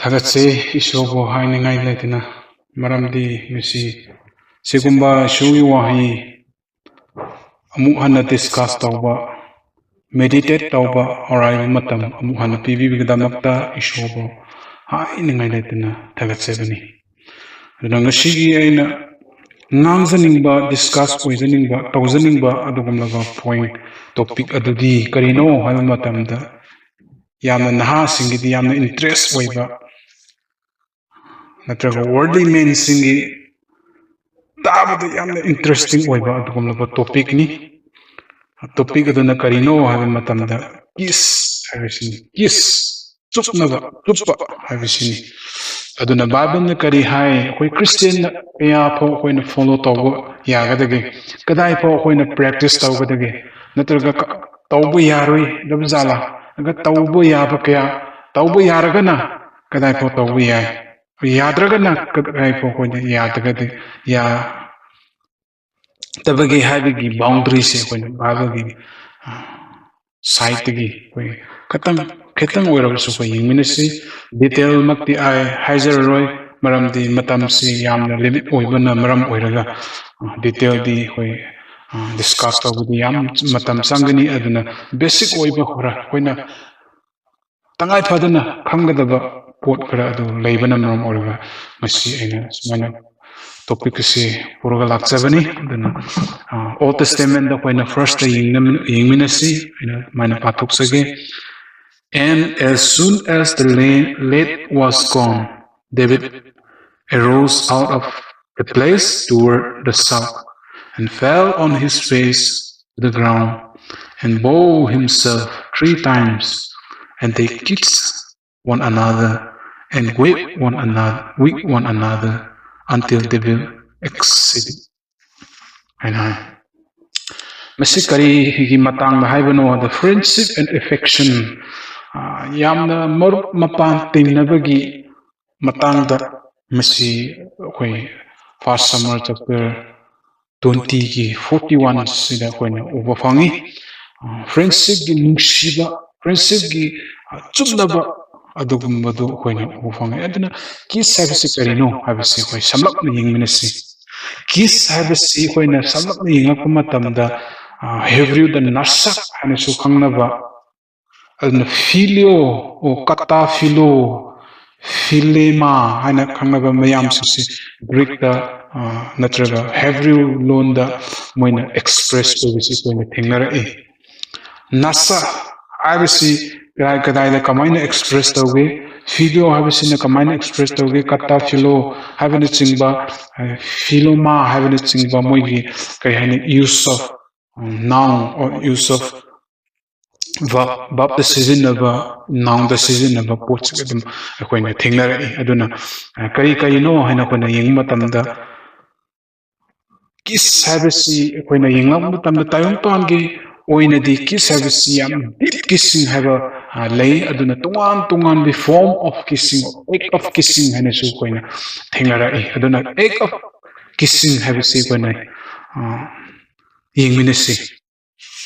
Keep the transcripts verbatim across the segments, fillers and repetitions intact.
ꯊꯥꯒꯠꯆꯩ ꯏꯁꯣꯔꯕꯨ ꯍꯥꯏꯅꯤꯡꯉꯥꯏ ꯂꯩꯇꯅ, ꯃꯔꯝꯗꯤ ꯃꯁꯤ ꯁꯤꯒꯨꯝꯕ ꯏꯁꯣꯔꯒꯤ ꯋꯥꯍꯩ ꯑꯃꯨꯛ ꯍꯟꯅ ꯗꯤꯁꯀꯁ ꯇꯧꯕ, ꯃꯦꯗꯤꯇꯦꯠ ꯇꯧꯕ, ꯑꯔꯥꯏꯕ ꯃꯇꯝ ꯑꯃꯨꯛ ꯍꯟꯅ ꯄꯤꯕꯤꯕꯒꯤꯗꯃꯛꯇ ꯏꯁꯣꯔꯕꯨ ꯍꯥꯏꯅꯤꯡꯉꯥꯏ ꯂꯩꯇꯅ ꯊꯥꯒꯠꯆꯕꯅꯤ꯫ ꯑꯗꯨꯅ ꯉꯁꯤꯒꯤ ꯑꯩꯅ ꯉꯥꯡꯖꯅꯤꯡꯕ, ꯗꯤꯁꯀꯁ ꯑꯣꯏꯖꯅꯤꯡꯕ, ꯇꯧꯖꯅꯤꯡꯕ ꯑꯗꯨꯒꯨꯝꯂꯕ ꯄꯣꯏꯟꯠ, ꯇꯣꯄꯤꯛ ꯑꯗꯨꯗꯤ ꯀꯔꯤꯅꯣ ꯍꯥꯏꯕ ꯃꯇꯝꯗ, ꯌꯥꯝꯅ ꯅꯍꯥꯁꯤꯡꯒꯤꯗꯤ ꯌꯥꯝꯅ ꯏꯟꯇꯔꯦꯁ ꯑꯣꯏꯕ, ꯅꯠꯇ꯭ꯔꯒ ꯋꯔꯜꯗꯂꯤ ꯃꯦꯟꯁꯤꯡꯒꯤ ꯇꯥꯕꯗ ꯌꯥꯝꯅ ꯏꯟꯇꯔꯦꯁꯇꯤꯡ ꯑꯣꯏꯕ ꯑꯗꯨꯒꯨꯝꯂꯕ ꯇꯣꯄꯤꯛꯅꯤ꯫ ꯇꯣꯄꯤꯛ ꯑꯗꯨꯅ ꯀꯔꯤꯅꯣ ꯍꯥꯏꯕ ꯃꯇꯝꯗ, ꯀꯤꯁ ꯍꯥꯏꯕꯁꯤꯅꯤ꯫ ꯀꯤꯁ, ꯆꯨꯞꯅꯕ, ꯆꯨꯞꯄ ꯍꯥꯏꯕꯁꯤꯅꯤ꯫ ꯑꯗꯨꯅ ꯕꯥꯏꯕꯜꯅ ꯀꯔꯤ ꯍꯥꯏ? ꯑꯩꯈꯣꯏ ꯈ꯭ꯔꯤꯁꯇꯤꯌꯟꯅ ꯀꯌꯥ ꯐꯥꯎ ꯑꯩꯈꯣꯏꯅ ꯐꯣꯂꯣ ꯇꯧꯕ ꯌꯥꯒꯗꯒꯦ? ꯀꯗꯥꯏ ꯐꯥꯎ ꯑꯩꯈꯣꯏꯅ ꯄ꯭ꯔꯦꯛꯇꯤꯁ ꯇꯧꯒꯗꯒꯦ? ꯅꯠꯇ꯭ꯔꯒ ꯀ-, ꯇꯧꯕ ꯌꯥꯔꯣꯏꯗꯕ ꯖꯥꯠꯂꯥ? ꯑꯗꯨꯒ ꯇꯧꯕ ꯌꯥꯕ ꯀꯌꯥ, ꯇꯧꯕ ꯌꯥꯔꯒꯅ ꯀꯗꯥꯏ ꯐꯥꯎ ꯇꯧꯕ ꯌꯥꯏ? ꯌꯥꯗ꯭ꯔꯒꯅ ꯀꯗꯥꯏ ꯐꯥꯎ ꯑꯩꯈꯣꯏꯅ ꯌꯥꯗꯒꯗꯤ, ꯌꯥꯗꯕꯒꯦ ꯍꯥꯏꯕꯒꯤ ꯕꯥꯎꯟꯗꯔꯤꯁꯦ ꯑꯩꯈꯣꯏꯅ ꯕꯥꯏꯕꯜꯒꯤ, ꯑ, ꯁꯥꯏꯠꯇꯒꯤ ꯑꯩꯈꯣꯏ ꯈꯤꯇꯪ, ꯈꯤꯇꯪ ꯑꯣꯏꯔꯕꯁꯨ ꯑꯩꯈꯣꯏ ꯌꯦꯡꯃꯤꯟꯅꯁꯤ꯫ ꯗꯤꯇꯦꯜꯃꯛꯇꯤ ꯑꯩ ꯍꯥꯏꯖꯔꯔꯣꯏ, ꯃꯔꯝꯗꯤ ꯃꯇꯝꯁꯤ ꯌꯥꯝꯅ ꯂꯤꯃꯤꯠ ꯑꯣꯏꯕꯅ ꯃꯔꯝ ꯑꯣꯏꯔꯒ, ꯑ, ꯗꯤꯇꯦꯜꯗꯤ ꯑꯩꯈꯣꯏ, ꯑ, ꯗꯤꯁꯀꯁ ꯇꯧꯕꯗꯤ ꯌꯥꯝ ꯃꯇꯝ ꯆꯪꯒꯅꯤ꯫ ꯑꯗꯨꯅ ꯕꯦꯁꯤꯛ ꯑꯣꯏꯕ ꯈꯔ ꯑꯩꯈꯣꯏꯅ ꯇꯉꯥꯏ ꯐꯗꯅ ꯈꯪꯒꯗꯕ ꯄꯣꯠ ꯈꯔ ꯑꯗꯨ ꯂꯩꯕꯅ ꯃꯔꯝ ꯑꯣꯏꯔꯒ ꯉꯁꯤ ꯑꯩꯅ ꯁꯨꯃꯥꯏꯅ ꯇꯣꯄꯤꯛ ꯑꯁꯤ ꯄꯨꯔꯒ ꯂꯥꯛꯆꯕꯅꯤ꯫ ꯑꯗꯨꯅ, ꯑ, ꯑꯣꯜ ꯇꯦꯁꯇꯦꯃꯦꯟꯗ ꯑꯩꯈꯣꯏꯅ ꯐꯥꯔꯁꯇ ꯌꯦꯡꯅ-, ꯌꯦꯡꯃꯤꯟꯅꯁꯤ꯫ ꯑꯩꯅ ꯑꯗꯨꯃꯥꯏꯅ ꯄꯥꯊꯣꯛꯆꯒꯦ꯫ And as soon as the la-, lad was gone, David arose out of the place toward the south, and fell on his face to the ground, and bowed himself three times. And they kissed one another, and wept one another, with one another, until David exceeded. ꯍꯥꯏꯅ ꯍꯥꯏ꯫ ꯃꯁꯤ ꯀꯔꯤꯒꯤ ꯃꯇꯥꯡꯗ ꯍꯥꯏꯕꯅꯣ? The friendship and affection, ꯑ, ꯌꯥꯝꯅ ꯃꯔꯨꯞ ꯃꯄꯥꯟ ꯇꯤꯟꯅꯕꯒꯤ ꯃꯇꯥꯡꯗ ꯃꯁꯤ ꯑꯩꯈꯣꯏ First Samuel chapter twenty ꯒꯤ forty one ꯁꯤꯗ ꯑꯩꯈꯣꯏꯅ ꯎꯕ ꯐꯪꯉꯤ꯫ ꯑ, friendship ꯀꯤ ꯅꯨꯡꯁꯤꯕ, friendship ꯀꯤ, ꯑ, ꯆꯨꯞꯅꯕ, ꯑꯗꯨꯒꯨꯝꯕꯗꯨ ꯑꯩꯈꯣꯏꯅ ꯎꯕ ꯐꯪꯉꯦ꯫ ꯑꯗꯨꯅ ꯀꯤꯁ ꯍꯥꯏꯕꯁꯤ ꯀꯔꯤꯅꯣ ꯍꯥꯏꯕꯁꯤ ꯑꯩꯈꯣꯏ ꯁꯝꯂꯞꯅ ꯌꯦꯡꯃꯤꯟꯅꯁꯤ꯫ ꯀꯤꯁ ꯍꯥꯏꯕꯁꯤ ꯑꯩꯈꯣꯏꯅ ꯁꯝꯂꯞꯅ ꯌꯦꯡꯂꯛꯄ ꯃꯇꯝꯗ, ꯍꯦꯕ꯭ꯔꯤꯌꯨꯗ ꯅꯁꯛ ꯍꯥꯏꯅꯁꯨ ꯈꯪꯅꯕ, ꯑꯗꯨꯅ ꯐꯤꯂꯤꯑꯣ, ꯑꯣ ꯀꯇꯥ ꯐꯤꯂꯣ, ꯐꯤꯂꯦꯃꯥ ꯍꯥꯏꯅ ꯈꯪꯅꯕ ꯃꯌꯥꯝꯁꯤꯡꯁꯤ ꯒ꯭ꯔꯤꯛꯇ ꯅꯠꯇ꯭ꯔꯒ ꯍꯦꯕ꯭ꯔꯤꯌꯨ ꯂꯣꯟꯗ ꯃꯣꯏꯅ ꯑꯦꯛꯁꯄ꯭ꯔꯦꯁ ꯑꯣꯏꯕꯁꯤ ꯑꯩꯈꯣꯏꯅ ꯊꯦꯡꯅꯔꯛꯏ꯫ ꯅꯁꯥ ꯍꯥꯏꯕꯁꯤ ꯀꯗꯥꯏ ꯀꯗꯥꯏꯗ ꯀꯃꯥꯏꯅ ꯑꯦꯛꯁꯄ꯭ꯔꯦꯁ ꯇꯧꯒꯦ? ꯐꯤꯂꯤꯑꯣ ꯍꯥꯏꯕꯁꯤꯅ ꯀꯃꯥꯏꯅ ꯑꯦꯛꯁꯄ꯭ꯔꯦꯁ ꯇꯧꯒꯦ? ꯀꯇꯥ ꯐꯤꯂꯣ ꯍꯥꯏꯕꯅꯆꯤꯡꯕ, ꯐꯤꯂꯣꯃꯥ ꯍꯥꯏꯕꯅꯆꯤꯡꯕ ꯃꯣꯏꯒꯤ ꯀꯔꯤ ꯍꯥꯏꯅꯤ, use of noun or use of verb, verbꯇ ꯁꯤꯖꯤꯟꯅꯕ, nounꯗ ꯁꯤꯖꯤꯟꯅꯕ ꯄꯣꯠꯁꯤ ꯑꯗꯨꯝ ꯑꯩꯈꯣꯏꯅ ꯊꯦꯡꯅꯔꯛꯏ꯫ ꯑꯗꯨꯅ ꯀꯔꯤ ꯀꯔꯤꯅꯣ ꯍꯥꯏꯅ ꯑꯩꯈꯣꯏꯅ ꯌꯦꯡꯕ ꯃꯇꯝꯗ ꯀꯤꯁ ꯍꯥꯏꯕꯁꯤ ꯑꯩꯈꯣꯏꯅ ꯌꯦꯡꯂꯛꯄ ꯃꯇꯝꯗ ꯇꯥꯏꯕꯪꯄꯥꯟꯒꯤ ꯑꯣꯏꯅꯗꯤ ꯀꯤꯁ ꯍꯥꯏꯕꯁꯤ ꯌꯥꯝ ꯗꯤꯞ ꯀꯤꯁꯤꯡ ꯍꯥꯏꯕ ꯂꯩ꯫ ꯑꯗꯨꯅ ꯇꯣꯉꯥꯟ ꯇꯣꯉꯥꯟꯕ form of kissing, act of kissing ꯍꯥꯏꯅꯁꯨ ꯑꯩꯈꯣꯏꯅ ꯊꯦꯡꯅꯔꯛꯏ꯫ ꯑꯗꯨꯅ act of kissing ꯍꯥꯏꯕꯁꯤ ꯑꯩꯈꯣꯏꯅ ꯌꯦꯡꯃꯤꯟꯅꯁꯤ꯫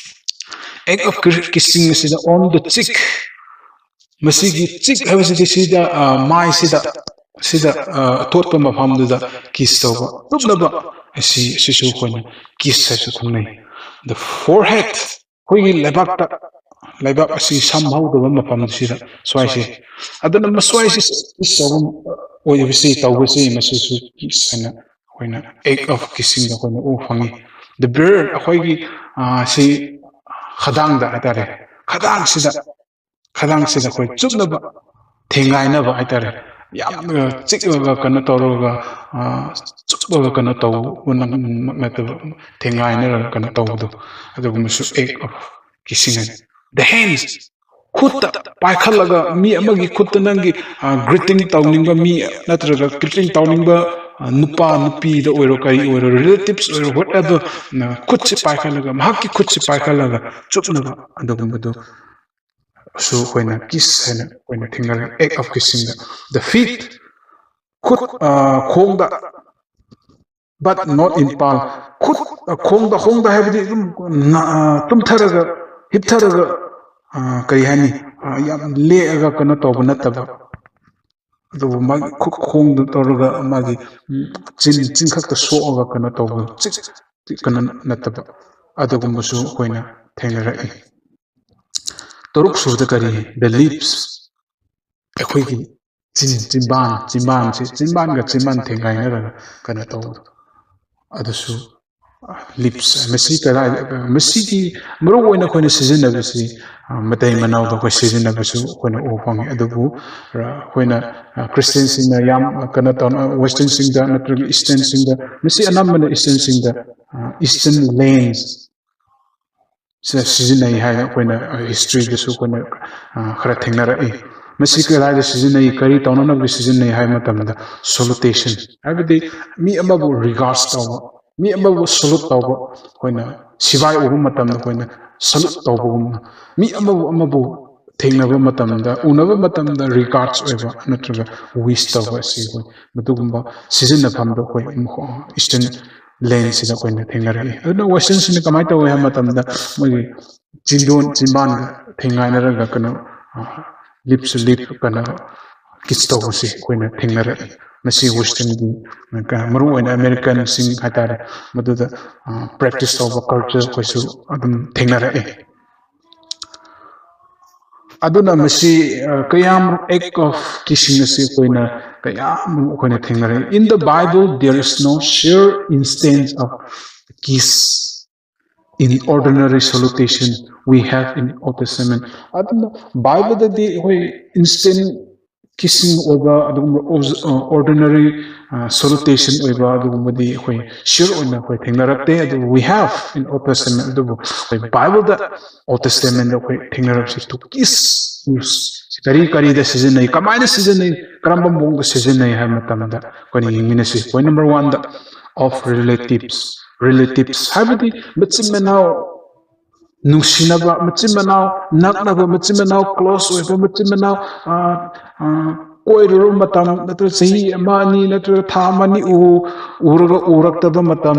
Act of kissing ꯑꯁꯤꯗ on the cheek, ꯃꯁꯤꯒꯤ cheek ꯍꯥꯏꯕꯁꯤꯗꯤ ꯁꯤꯗ, ꯃꯥꯏꯁꯤꯗ, ꯁꯤꯗ, ꯑꯊꯣꯠꯄ ꯃꯐꯝꯗꯨꯗ ꯀꯤꯁ ꯇꯧꯕ, ꯆꯨꯞꯅꯕ, ꯑꯁꯤ, ꯁꯤꯁꯨ ꯑꯩꯈꯣꯏꯅ ꯀꯤꯁ ꯍꯥꯏꯁꯨ ꯈꯪꯅꯩ꯫ The forehead, ꯑꯩꯈꯣꯏꯒꯤ ꯂꯩꯕꯥꯛꯇ, ꯂꯩꯕꯥꯛ ꯑꯁꯤ ꯁꯝ ꯍꯧꯗꯕ ꯃꯐꯝꯁꯤꯗ, ꯁ꯭ꯋꯥꯏꯁꯦ, ꯑꯗꯨꯅ ꯃꯁ꯭ꯋꯥꯏꯁꯤ ꯀꯤꯁ ꯇꯧꯕ ꯑꯣꯏꯕꯁꯤ, ꯇꯧꯕꯁꯤ ꯃꯁꯤꯁꯨ ꯀꯤꯁ ꯍꯥꯏꯅ ꯑꯩꯈꯣꯏꯅ act of kissingꯗ ꯑꯩꯈꯣꯏꯅ ꯎꯕ ꯐꯪꯉꯤ꯫ The beard, ꯑꯩꯈꯣꯏꯒꯤ ꯁꯤ ꯈꯗꯥꯡꯗ ꯍꯥꯏꯇꯥꯔꯦ, ꯈꯗꯥꯡꯁꯤꯗ, ꯈꯗꯥꯡꯁꯤꯗ ꯑꯩꯈꯣꯏ ꯆꯨꯞꯅꯕ, ꯊꯦꯡꯒꯥꯏꯅꯕ ꯍꯥꯏꯇꯥꯔꯦ, ꯌꯥꯝꯅ ꯆꯤꯛꯂꯒ ꯀꯩꯅꯣ ꯇꯧꯔꯒ, ꯆꯨꯞꯂꯒ ꯀꯩꯅꯣ ꯇꯧꯕ ꯅꯠꯇꯕ, ꯊꯦꯡꯒꯥꯏꯅꯔꯒ ꯀꯩꯅꯣ ꯇꯧꯕꯗꯣ, ꯑꯗꯨꯒꯨꯝꯕꯁꯨ act of kissing high. The hands, ꯈꯨꯠꯇ ꯄꯥꯏꯈꯠꯂꯒ, ꯃꯤ ꯑꯃꯒꯤ ꯈꯨꯠꯇ ꯅꯪꯒꯤ greeting ꯇꯧꯅꯤꯡꯕ ꯃꯤ ꯅꯠꯇ꯭ꯔꯒ greeting ꯇꯧꯅꯤꯡꯕ ꯅꯨꯄꯥ ꯅꯨꯄꯤꯗ ꯑꯣꯏꯔꯣ, ꯀꯔꯤ ꯑꯣꯏꯔꯣ, relatives ꯑꯣꯏꯔꯣ, whatever, ꯈꯨꯠꯁꯤ ꯄꯥꯏꯈꯠꯂꯒ, ꯃꯍꯥꯛꯀꯤ ꯈꯨꯠꯁꯤ ꯄꯥꯏꯈꯠꯂꯒ ꯆꯨꯞꯅꯕ, ꯑꯗꯨꯒꯨꯝꯕꯗꯨ ꯁꯨ ꯑꯩꯈꯣꯏꯅ ꯀꯤꯁ ꯍꯥꯏꯅ ꯑꯩꯈꯣꯏꯅ ꯊꯦꯡꯅꯔꯦ꯫ Act of kissingꯗ꯫ The feet, ꯈꯨꯠ, ꯈꯣꯡꯗ, but not in palm. ꯈꯨꯠ, ꯈꯣꯡꯗ, ꯈꯣꯡꯗ ꯍꯥꯏꯕꯗꯤ ꯑꯗꯨꯝ ꯇꯨꯝꯊꯔꯒ, ꯍꯤꯞꯊꯔꯒ, ꯑ, ꯀꯔꯤ ꯍꯥꯏꯅꯤ, ꯑ, ꯌꯥꯝ ꯂꯦꯛꯑꯒ ꯀꯩꯅꯣ ꯇꯧꯕ ꯅꯠꯇꯕ, ꯑꯗꯨꯕꯨ ꯃꯥꯒꯤ ꯈꯨꯠ ꯈꯣꯡꯗ ꯇꯧꯔꯒ ꯃꯥꯒꯤ, ꯎꯝ, ꯆꯤꯟ ꯆꯤꯟ ꯈꯛꯇ ꯁꯣꯛꯑꯒ ꯀꯩꯅꯣ ꯇꯧꯕ ꯆꯤꯛ ꯆꯤꯛ ꯀꯩꯅꯣ ꯅꯠꯇꯕ, ꯑꯗꯨꯒꯨꯝꯕꯁꯨ ꯑꯩꯈꯣꯏꯅ ꯊꯦꯡꯅꯔꯛꯏ꯫ ꯇꯔꯨꯛ ꯁꯨꯕꯗ ꯀꯔꯤ? The lips꯫ ꯑꯩꯈꯣꯏꯒꯤ ꯆꯤꯟ ꯆꯤꯟꯕꯥꯟ ꯆꯤꯟꯕꯥꯟꯁꯦ ꯆꯤꯟꯕꯥꯟꯒ ꯆꯤꯟꯕꯥꯟ ꯊꯦꯡꯒꯥꯏꯅꯔꯒ ꯀꯩꯅꯣ ꯇꯧꯕꯗꯣ, ꯑꯗꯨꯁꯨ ꯂꯤꯞꯁ꯫ ꯃꯁꯤ ꯀꯗꯥꯏ ꯃꯁꯤꯒꯤ ꯃꯔꯨ ꯑꯣꯏꯅ ꯑꯩꯈꯣꯏꯅ ꯁꯤꯖꯤꯟꯅꯕꯁꯤ, ꯑ, ꯃꯇꯩ ꯃꯅꯥꯎꯗ ꯑꯩꯈꯣꯏ ꯁꯤꯖꯤꯟꯅꯕꯁꯨ ꯑꯩꯈꯣꯏꯅ ꯎꯕ ꯐꯪꯉꯤ꯫ ꯑꯗꯨꯕꯨ, ꯑ, ꯑꯩꯈꯣꯏꯅ, ꯑ, ꯈ꯭ꯔꯤꯁꯇꯤꯌꯟꯁꯤꯡꯅ ꯌꯥꯝ ꯀꯩꯅꯣ ꯇꯧꯅ, ꯋꯦꯁꯇꯔꯟꯁꯤꯡꯗ ꯅꯠꯇ꯭ꯔꯒ ꯏꯁꯇꯔꯟꯁꯤꯡꯗ, ꯃꯁꯤ ꯑꯅꯝꯕꯅ ꯏꯁꯇꯔꯟꯁꯤꯡꯗ, ꯑ, ꯏꯁꯇꯔꯟ ꯂꯦꯟꯁ ꯁꯤꯗ ꯁꯤꯖꯤꯟꯅꯩ ꯍꯥꯏꯅ ꯑꯩꯈꯣꯏꯅ ꯍꯤꯁꯇ꯭ꯔꯤꯗꯁꯨ ꯑꯩꯈꯣꯏꯅ, ꯑ, ꯈꯔ ꯊꯦꯡꯅꯔꯛꯏ꯫ ꯃꯁꯤ ꯀꯗꯥꯏꯗ ꯁꯤꯖꯤꯟꯅꯩ, ꯀꯔꯤ ꯇꯧꯅꯅꯕꯒꯤ ꯁꯤꯖꯤꯟꯅꯩ ꯍꯥꯏꯕ ꯃꯇꯝꯗ, ꯁꯣꯂꯨꯇꯦꯁꯟ ꯍꯥꯏꯕꯗꯤ ꯃꯤ ꯑꯃꯕꯨ ꯔꯤꯒꯥꯔꯁ ꯇꯧꯕ, ꯃꯤ ꯑꯃꯕꯨ ꯁꯣꯂꯨꯠ ꯇꯧꯕ꯫ ꯑꯩꯈꯣꯏꯅ ꯁꯤꯕꯥꯏ ꯎꯕ ꯃꯇꯝꯗ ꯑꯩꯈꯣꯏꯅ ꯁꯣꯂꯨꯠ ꯇꯧꯕꯒꯨꯝꯅ, ꯃꯤ ꯑꯃꯕꯨ ꯑꯃꯕꯨ ꯊꯦꯡꯅꯕ ꯃꯇꯝꯗ, ꯎꯅꯕ ꯃꯇꯝꯗ ꯔꯤꯒꯥꯔꯠꯁ ꯑꯣꯏꯕ ꯅꯠꯇ꯭ꯔꯒ ꯋꯤꯁ ꯇꯧꯕ ꯑꯁꯤ ꯑꯩꯈꯣꯏ ꯃꯗꯨꯒꯨꯝꯕ ꯁꯤꯖꯤꯟꯅꯐꯝꯗ ꯑꯩꯈꯣꯏ ꯏꯁꯇꯔꯟ ꯂꯦꯟꯁꯤꯗ ꯑꯩꯈꯣꯏꯅ ꯊꯦꯡꯅꯔꯛꯏ꯫ ꯑꯗꯨꯅ ꯋꯦꯁꯇꯔꯟꯁꯤꯡꯅ ꯀꯃꯥꯏꯅ ꯇꯧꯏ ꯍꯥꯏꯕ ꯃꯇꯝꯗ, ꯃꯣꯏꯒꯤ ꯆꯤꯟꯗꯣꯟ ꯆꯤꯟꯕꯥꯟꯒ ꯊꯦꯡꯒꯥꯏꯅꯔꯒ ꯀꯩꯅꯣ, ꯂꯤꯞꯁꯨ ꯂꯤꯞ ꯀꯩꯅꯣ ꯀꯤꯁ ꯇꯧꯕꯁꯤ ꯑꯩꯈꯣꯏꯅ ꯊꯦꯡꯅꯔꯛꯏ꯫ ꯃꯁꯤ ꯋꯦꯁꯇꯔꯟꯒꯤ, ꯃꯔꯨ ꯑꯣꯏꯅ ꯑꯃꯦꯔꯤꯀꯟꯁꯤꯡ ꯍꯥꯏꯇꯥꯔꯦ, ꯃꯗꯨꯗ ꯄ꯭ꯔꯦꯛꯇꯤꯁ ꯇꯧꯕ ꯀꯜꯆꯔ ꯑꯩꯈꯣꯏꯁꯨ ꯑꯗꯨꯝ ꯊꯦꯡꯅꯔꯛꯏ꯫ ꯑꯗꯨꯅ ꯃꯁꯤ, ꯑ, ꯀꯌꯥꯝ ꯑꯦꯛ ꯑꯣꯐ ꯀꯤꯁꯤꯡ ꯑꯁꯤ ꯑꯩꯈꯣꯏꯅ ꯀꯌꯥꯝ ꯑꯩꯈꯣꯏꯅ ꯊꯦꯡꯅꯔꯛꯏ꯫ In the Bible, there is no sure instance of kiss in ordinary salutation we have in Old Testament. ꯑꯗꯨꯅ ꯕꯥꯏꯕꯜꯗꯗꯤ ꯑꯩꯈꯣꯏ ꯏꯟꯁꯇꯦꯟ ꯀꯤꯁꯤꯡ ꯑꯣꯏꯕ ꯑꯗꯨꯒꯨꯝꯕ ꯑꯣꯔꯗꯤꯅꯔꯤ ꯁꯣꯂꯨꯇꯦꯁꯟ ꯑꯣꯏꯕ ꯑꯗꯨꯒꯨꯝꯕꯗꯤ ꯑꯩꯈꯣꯏ ꯁꯤꯌꯣꯔ ꯑꯣꯏꯅ ꯑꯩꯈꯣꯏ ꯊꯦꯡꯅꯔꯛꯇꯦ꯫ ꯑꯗꯨꯕꯨ we have in Old Testament, ꯑꯗꯨꯕꯨ ꯑꯩꯈꯣꯏ ꯕꯥꯏꯕꯜꯗ ꯑꯣꯜ ꯇꯦꯁꯇꯦꯃꯦꯟꯗ ꯑꯩꯈꯣꯏ ꯊꯦꯡꯅꯔꯛꯄꯁꯤ ꯇꯨ ꯀꯤꯁ ꯀꯔꯤ ꯀꯔꯤꯗ ꯁꯤꯖꯤꯟꯅꯩ, ꯀꯃꯥꯏꯅ ꯁꯤꯖꯤꯟꯅꯩ, ꯀꯔꯝꯕ ꯃꯑꯣꯡꯗ ꯁꯤꯖꯤꯟꯅꯩ ꯍꯥꯏꯕ ꯃꯇꯝꯗ ꯑꯩꯈꯣꯏꯅ ꯌꯦꯡꯃꯤꯟꯅꯁꯤ꯫ Point number one the, of relatives, relatives ꯍꯥꯏꯕꯗꯤ ꯃꯆꯤꯟ ꯃꯅꯥꯎ ꯅꯨꯡꯁꯤꯅꯕ, ꯃꯆꯤꯟ ꯃꯅꯥꯎ ꯅꯛꯅꯕ, ꯃꯆꯤꯟ ꯃꯅꯥꯎ ꯀ꯭ꯂꯣꯁ ꯑꯣꯏꯕ, ꯃꯆꯤꯟ ꯃꯅꯥꯎ, ꯑ, ꯑ, ꯀꯣꯏꯔꯨꯔꯕ ꯃꯇꯝ ꯅꯠꯇ꯭ꯔꯒ ꯆꯍꯤ ꯑꯃ ꯑꯅꯤ ꯅꯠꯇ꯭ꯔꯒ ꯊꯥ ꯑꯃ ꯑꯅꯤ ꯎ-, ꯎꯔꯒ ꯎꯔꯛꯇꯕ ꯃꯇꯝ,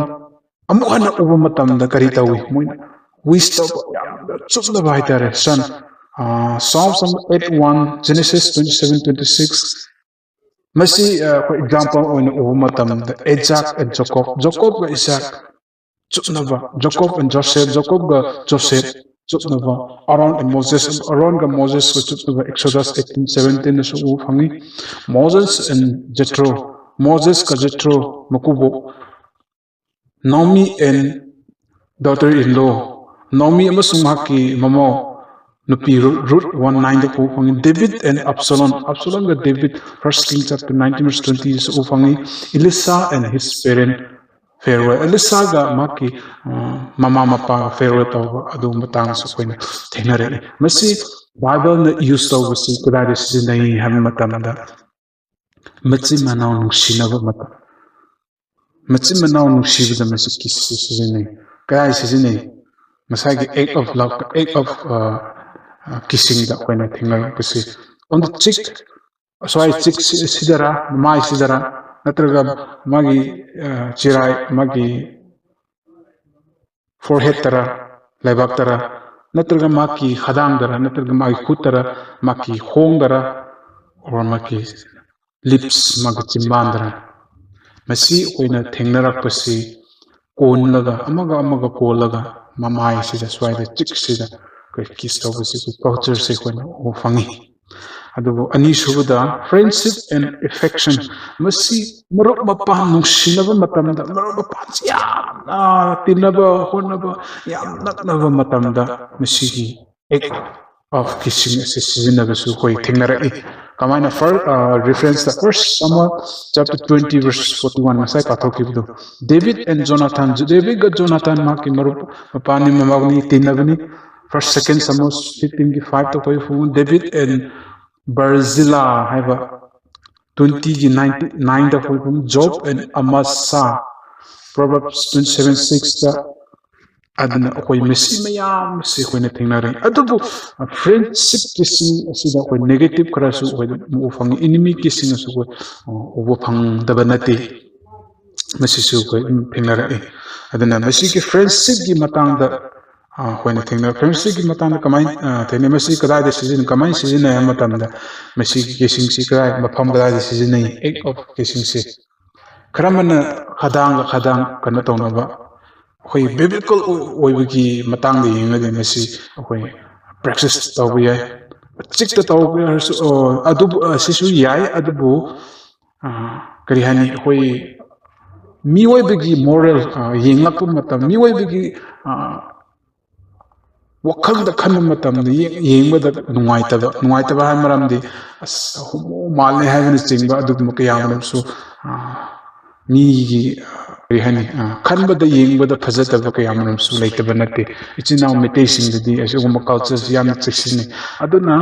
ꯑꯃꯨꯛ ꯍꯟꯅ ꯎꯕ ꯃꯇꯝꯗ ꯀꯔꯤ ꯇꯧꯏ? ꯃꯣꯏꯅ ꯋꯤꯁ ꯇꯧꯕ, ꯌꯥꯝꯅ ꯆꯨꯞꯅꯕ ꯍꯥꯏꯇꯥꯔꯦ꯫ ꯁꯟ, Psalms eight one, Genesis twenty seven twenty six, ꯃꯁꯤ ꯑꯩꯈꯣꯏ example ꯑꯣꯏꯅ ꯎꯕ ꯃꯇꯝꯗ Isaac and Jacob, ꯖꯣꯀꯣꯕꯀ ꯏꯁꯥꯛ ꯆꯨꯞꯅꯕ, Jacob and Joseph, ꯖꯣꯀꯣꯕꯀ ꯖꯣꯁꯦꯐ ꯆꯨꯞꯅꯕ, Aaron and Moses, ꯑꯥꯔꯣꯟꯒ ꯃꯣꯁꯦꯁꯀ ꯆꯨꯞꯅꯕ Exodus eighteen seventeen ꯗꯁꯨ ꯎꯕ ꯐꯪꯉꯤ꯫ Moses and Jethro, ꯃꯣꯁꯦꯁꯀ ꯖꯦꯊ꯭ꯔꯣ ꯃꯀꯨꯕꯣꯛ, Naomi and daughter in law, ꯅꯥꯑꯣꯃꯤ ꯑꯃꯁꯨꯡ ꯃꯍꯥꯛꯀꯤ ꯃꯃꯧ ꯅꯨꯄꯤ ꯔꯨꯠ, ꯔꯨꯠ ꯋꯥꯟ ꯅꯥꯏꯟꯗ ꯎꯕ ꯐꯪꯉꯤ꯫ David and Absalom, ꯑꯕꯁꯥꯂꯣꯝꯒ ꯗꯦꯕꯤꯠ, First King chapter nineteen verse twenty ꯗꯁꯨ ꯎꯕ ꯐꯪꯉꯤ꯫ Elisha and his parent farewell, ꯑꯦꯂꯤꯁꯥꯒ ꯃꯍꯥꯛꯀꯤ ꯃꯃꯥ ꯃꯄꯥꯒ farewell ꯇꯧꯕ ꯑꯗꯨ ꯃꯇꯥꯡꯁꯨ ꯑꯩꯈꯣꯏꯅ ꯊꯦꯡꯅꯔꯛꯏ꯫ ꯃꯁꯤ ꯕꯥꯏꯕꯜꯅ use ꯇꯧꯕꯁꯤ ꯀꯗꯥꯏꯗ ꯁꯤꯖꯤꯟꯅꯩ ꯍꯥꯏꯕ ꯃꯇꯝꯗ ꯃꯆꯤꯟ ꯃꯅꯥꯎ ꯅꯨꯡꯁꯤꯅꯕ ꯃꯇꯝ, ꯃꯆꯤꯟ ꯃꯅꯥꯎ ꯅꯨꯡꯁꯤꯕꯗ ꯃꯁꯤ ꯀꯤꯁꯁꯤ ꯁꯤꯖꯤꯟꯅꯩ꯫ ꯀꯗꯥꯏ ꯁꯤꯖꯤꯟꯅꯩ? ꯉꯁꯥꯏꯒꯤ act of love, act of kissingꯗ ꯑꯩꯈꯣꯏꯅ ꯊꯦꯡꯅꯔꯛꯄꯁꯤ꯫ On the cheek, ꯑꯁ꯭ꯋꯥꯏ cheek ꯁꯤꯗꯔ, ꯃꯥꯏꯁꯤꯗꯔ, ꯅꯠꯇ꯭ꯔꯒ ꯃꯥꯒꯤ ꯆꯤꯔꯥꯏ, ꯃꯥꯒꯤ forehead ꯇꯔ, ꯂꯩꯕꯥꯛ ꯇꯔ, ꯅꯠꯇ꯭ꯔꯒ ꯃꯍꯥꯛꯀꯤ ꯈꯗꯥꯡꯗꯔ, ꯅꯠꯇ꯭ꯔꯒ ꯃꯥꯒꯤ ꯈꯨꯠꯇꯔ, ꯃꯍꯥꯛꯀꯤ ꯈꯣꯡꯗꯔ, or ꯃꯥꯒꯤ lips, ꯃꯥꯒꯤ ꯆꯤꯝꯕꯥꯟꯗꯔ, ꯃꯁꯤ ꯑꯩꯈꯣꯏꯅ ꯊꯦꯡꯅꯔꯛꯄꯁꯤ ꯀꯣꯟꯂꯒ, ꯑꯃꯒ ꯑꯃꯒ ꯀꯣꯜꯂꯒ ꯃꯃꯥꯏꯁꯤꯗ, ꯁ꯭ꯋꯥꯏꯗ, cheekꯁꯤꯗ ꯑꯩꯈꯣꯏ kiss ꯇꯧꯕꯁꯤ ꯑꯩꯈꯣꯏ cultureꯁꯦ ꯑꯩꯈꯣꯏꯅ ꯎꯕ ꯐꯪꯉꯤ꯫ ꯑꯗꯨꯕꯨ ꯑꯅꯤꯁꯨꯕꯗ friendship and affection, ꯃꯁꯤ ꯃꯔꯨꯞ ꯃꯄꯥꯡ ꯅꯨꯡꯁꯤꯅꯕ ꯃꯇꯝꯗ, ꯃꯔꯨꯞ ꯃꯄꯥꯡꯁꯤ ꯌꯥꯝꯅ ꯇꯤꯟꯅꯕ ꯍꯣꯠꯅꯕ, ꯌꯥꯝ ꯅꯛꯅꯕ ꯃꯇꯝꯗ ꯃꯁꯤꯒꯤ act of kissing ꯑꯁꯤ ꯁꯤꯖꯤꯟꯅꯕꯁꯨ ꯑꯩꯈꯣꯏ ꯊꯦꯡꯅꯔꯛꯏ꯫ ꯀꯃꯥꯏꯅ? First referenceꯇ First Samuel chapter twenty verse forty one, ꯉꯁꯥꯏ ꯄꯥꯊꯣꯛꯈꯤꯕꯗꯣ, David and Jonathan, ꯗꯦꯕꯤꯠꯀ ꯖꯣꯅꯥꯊꯟ ꯃꯍꯥꯛꯀꯤ ꯃꯔꯨꯞ ꯃꯄꯥꯅꯤ, ꯃꯃꯥꯅꯤ, ꯇꯤꯟꯅꯕꯅꯤ꯫ First, Second Samuel fifteenꯒꯤ fiveꯇ ꯑꯩꯈꯣꯏ ꯐꯪꯉꯤ꯫ David and Barzillai ꯍꯥꯏꯕ twentyꯒꯤ ninetynineꯗ ꯑꯩꯈꯣꯏ ꯐꯪꯉꯤ꯫ Job and Amasa, Proverbs twenty seven sixꯇ꯫ ꯑꯗꯨꯅ ꯑꯩꯈꯣꯏ ꯃꯁꯤ ꯃꯌꯥꯝ ꯑꯁꯤ ꯑꯩꯈꯣꯏꯅ ꯊꯦꯡꯅꯔꯦ꯫ ꯑꯗꯨꯕꯨ friendship kissing ꯑꯁꯤꯗ ꯑꯩꯈꯣꯏ negative ꯈꯔꯁꯨ ꯑꯩꯈꯣꯏ ꯎꯕ ꯐꯪꯉꯤ, enemy kissing ꯑꯁꯨ ꯑꯩꯈꯣꯏ ꯎꯕ ꯐꯪꯗꯕ ꯅꯠꯇꯦ꯫ ꯃꯁꯤꯁꯨ ꯑꯩꯈꯣꯏ ꯑꯗꯨꯝ ꯊꯦꯡꯅꯔꯛꯏ꯫ ꯑꯗꯨꯅ ꯃꯁꯤꯒꯤ friendshipꯀꯤ ꯃꯇꯥꯡꯗ ꯑꯩꯈꯣꯏꯅ ꯊꯦꯡꯅꯔꯛꯈ꯭ꯔꯦ꯫ ꯃꯁꯤꯒꯤ ꯃꯇꯥꯡꯗ ꯀꯃꯥꯏꯅ ꯊꯦꯡꯅꯩ, ꯃꯁꯤ ꯀꯗꯥꯏꯗ ꯁꯤꯖꯤꯟꯅꯩ, ꯀꯃꯥꯏꯅ ꯁꯤꯖꯤꯟꯅꯩ ꯍꯥꯏꯕ ꯃꯇꯝꯗ, ꯃꯁꯤꯒꯤ ꯀꯦꯁꯤꯡꯁꯤ ꯀꯗꯥꯏ, ꯃꯐꯝ ꯀꯗꯥꯏꯗ ꯁꯤꯖꯤꯟꯅꯩ, ꯑꯦꯛ ꯑꯣꯐ ꯀꯦꯁꯤꯡꯁꯦ? ꯈꯔ ꯑꯃꯅ ꯈꯗꯥꯡꯒ ꯈꯗꯥꯡ ꯀꯩꯅꯣ ꯇꯧꯅꯕ, ꯑꯩꯈꯣꯏ ꯕꯤꯕ꯭ꯂꯤꯀꯦꯜ ꯑꯣꯏꯕꯒꯤ ꯃꯇꯥꯡꯗ ꯌꯦꯡꯉꯒꯗꯤ ꯃꯁꯤ ꯑꯩꯈꯣꯏ ꯄ꯭ꯔꯦꯛꯇꯤꯁ ꯇꯧꯕ ꯌꯥꯏ꯫ ꯆꯤꯛꯇ ꯇꯧꯕ ꯌꯥꯔꯁꯨ, ꯑꯗꯨꯕꯨ ꯁꯤꯁꯨ ꯌꯥꯏ, ꯑꯗꯨꯕꯨ ꯀꯔꯤ ꯍꯥꯏꯅꯤ, ꯑꯩꯈꯣꯏ ꯃꯤꯑꯣꯏꯕꯒꯤ ꯃꯣꯔꯦꯜ ꯌꯦꯡꯂꯛꯄ ꯃꯇꯝ, ꯃꯤꯑꯣꯏꯕꯒꯤ ꯋꯥꯈꯜꯗ ꯈꯟꯕ ꯃꯇꯝꯗ ꯌꯦꯡꯕꯗ ꯅꯨꯡꯉꯥꯏꯇꯕ, ꯅꯨꯡꯉꯥꯏꯇꯕ ꯍꯥꯏꯕ ꯃꯔꯝꯗꯤ ꯑꯁ ꯍꯣꯃꯣ ꯃꯥꯜꯂꯦ ꯍꯥꯏꯕꯅꯆꯤꯡꯕ ꯑꯗꯨꯒꯨꯝꯕ ꯀꯌꯥ ꯑꯃꯔꯣꯝꯁꯨ ꯃꯤꯒꯤ ꯀꯔꯤ ꯍꯥꯏꯅꯤ, ꯈꯟꯕꯗ ꯌꯦꯡꯕꯗ ꯐꯖꯗꯕ ꯀꯌꯥ ꯑꯃꯔꯣꯝꯁꯨ ꯂꯩꯇꯕ ꯅꯠꯇꯦ꯫ ꯏꯆꯤꯟ ꯏꯅꯥꯎ ꯃꯩꯇꯩꯁꯤꯡꯗꯗꯤ ꯑꯁꯤꯒꯨꯝꯕ ꯀꯜꯆꯔꯁꯤ ꯌꯥꯝꯅ ꯆꯦꯛꯁꯤꯟꯅꯩ꯫ ꯑꯗꯨꯅ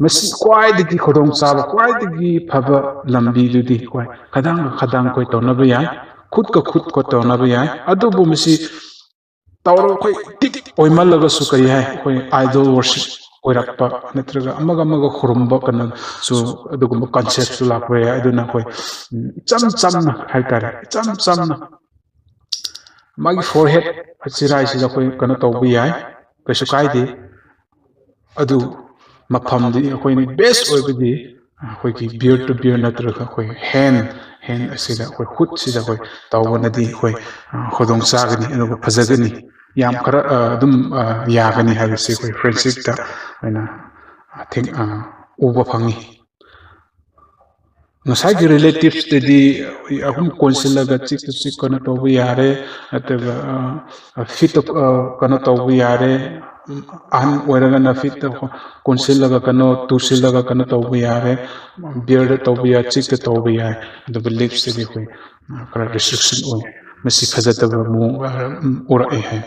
ꯃꯁꯤ ꯈ꯭ꯋꯥꯏꯗꯒꯤ ꯈꯨꯗꯣꯡꯆꯥꯕ, ꯈ꯭ꯋꯥꯏꯗꯒꯤ ꯐꯕ ꯂꯝꯕꯤꯗꯨꯗꯤ ꯑꯩꯈꯣꯏ ꯈꯗꯥꯡꯒ ꯈꯗꯥꯡ ꯑꯩꯈꯣꯏ ꯇꯧꯅꯕ ꯌꯥꯏ, ꯈꯨꯠꯀ ꯈꯨꯠ ꯑꯩꯈꯣꯏ ꯇꯧꯅꯕ ꯌꯥꯏ꯫ ꯑꯗꯨꯕꯨ ꯃꯁꯤ ꯇꯧꯔꯒ ꯑꯩꯈꯣꯏ ꯇꯤꯛ ꯑꯣꯏꯃꯜꯂꯒꯁꯨ ꯀꯔꯤ ꯍꯥꯏ, ꯑꯩꯈꯣꯏ ꯑꯥꯏꯗꯣꯜ ꯋꯔꯁꯤꯞ ꯑꯣꯏꯔꯛꯄ ꯅꯠꯇ꯭ꯔꯒ ꯑꯃꯒ ꯑꯃꯒ ꯈꯨꯔꯨꯝꯕ ꯀꯩꯅꯣꯁꯨ, ꯑꯗꯨꯒꯨꯝꯕ ꯀꯟꯁꯦꯞꯁꯨ ꯂꯥꯛꯄ ꯌꯥꯏ꯫ ꯑꯗꯨꯅ ꯑꯩꯈꯣꯏ ꯏꯆꯝ ꯆꯝꯅ ꯍꯥꯏꯇꯥꯔꯦ, ꯏꯆꯝ ꯆꯝꯅ ꯃꯥꯒꯤ ꯐꯣꯔꯍꯦꯠ ꯆꯤꯔꯥꯏꯁꯤꯗ ꯑꯩꯈꯣꯏ ꯀꯩꯅꯣ ꯇꯧꯕ ꯌꯥꯏ, ꯀꯩꯁꯨ ꯀꯥꯏꯗꯦ꯫ ꯑꯗꯨ ꯃꯐꯝꯗꯤ ꯑꯩꯈꯣꯏꯅ ꯕꯦꯁ ꯑꯣꯏꯕꯗꯤ ꯑꯩꯈꯣꯏꯒꯤ ꯕꯤꯌꯔ ꯇꯨ ꯕꯤꯌꯔ ꯅꯠꯇ꯭ꯔꯒ ꯑꯩꯈꯣꯏ ꯍꯦꯟ, ꯍꯦꯟ ꯑꯁꯤꯗ ꯑꯩꯈꯣꯏ ꯈꯨꯠꯁꯤꯗ ꯑꯩꯈꯣꯏ ꯇꯧꯕꯅꯗꯤ ꯑꯩꯈꯣꯏ ꯈꯨꯗꯣꯡ ꯆꯥꯒꯅꯤ, ꯑꯗꯨꯒ ꯐꯖꯒꯅꯤ꯫ ꯌꯥꯝ ꯈꯔ ꯑꯗꯨꯝ ꯌꯥꯒꯅꯤ ꯍꯥꯏꯕꯁꯤ ꯑꯩꯈꯣꯏ ꯐ꯭ꯔꯦꯟꯁꯤꯞꯇ ꯑꯩꯅ ꯎꯕ ꯐꯪꯉꯤ꯫ ꯉꯁꯥꯏꯒꯤ ꯔꯤꯂꯦꯇꯤꯞꯁꯇꯗꯤ ꯑꯍꯨꯝ ꯀꯣꯟꯁꯤꯜꯂꯒ ꯆꯤꯛꯇ ꯆꯤꯛ ꯀꯩꯅꯣ ꯇꯧꯕ ꯌꯥꯔꯦ, ꯅꯠꯇ꯭ꯔꯒ ꯐꯤꯠꯇ ꯀꯩꯅꯣ ꯇꯧꯕ ꯌꯥꯔꯦ꯫ ꯑꯍꯟ ꯑꯣꯏꯔꯒꯅ ꯐꯤꯠꯇ ꯀꯣꯟꯁꯤꯜꯂꯒ ꯀꯩꯅꯣ ꯇꯨꯁꯤꯜꯂꯒ ꯀꯩꯅꯣ ꯇꯧꯕ ꯌꯥꯔꯦ, ꯕꯤꯌꯔꯗ ꯇꯧꯕ ꯌꯥꯏ, ꯆꯤꯛꯇ ꯇꯧꯕ ꯌꯥꯏ꯫ ꯑꯗꯨꯕꯨ ꯂꯤꯞꯁꯇꯗꯤ ꯑꯩꯈꯣꯏ ꯈꯔ ꯔꯦꯁꯇ꯭ꯔꯤꯛꯁꯟ ꯑꯣꯏ꯫ ꯃꯁꯤ ꯐꯖꯗꯕ ꯃꯑꯣꯡ ꯎꯔꯛꯑꯦ ꯍꯥꯏ꯫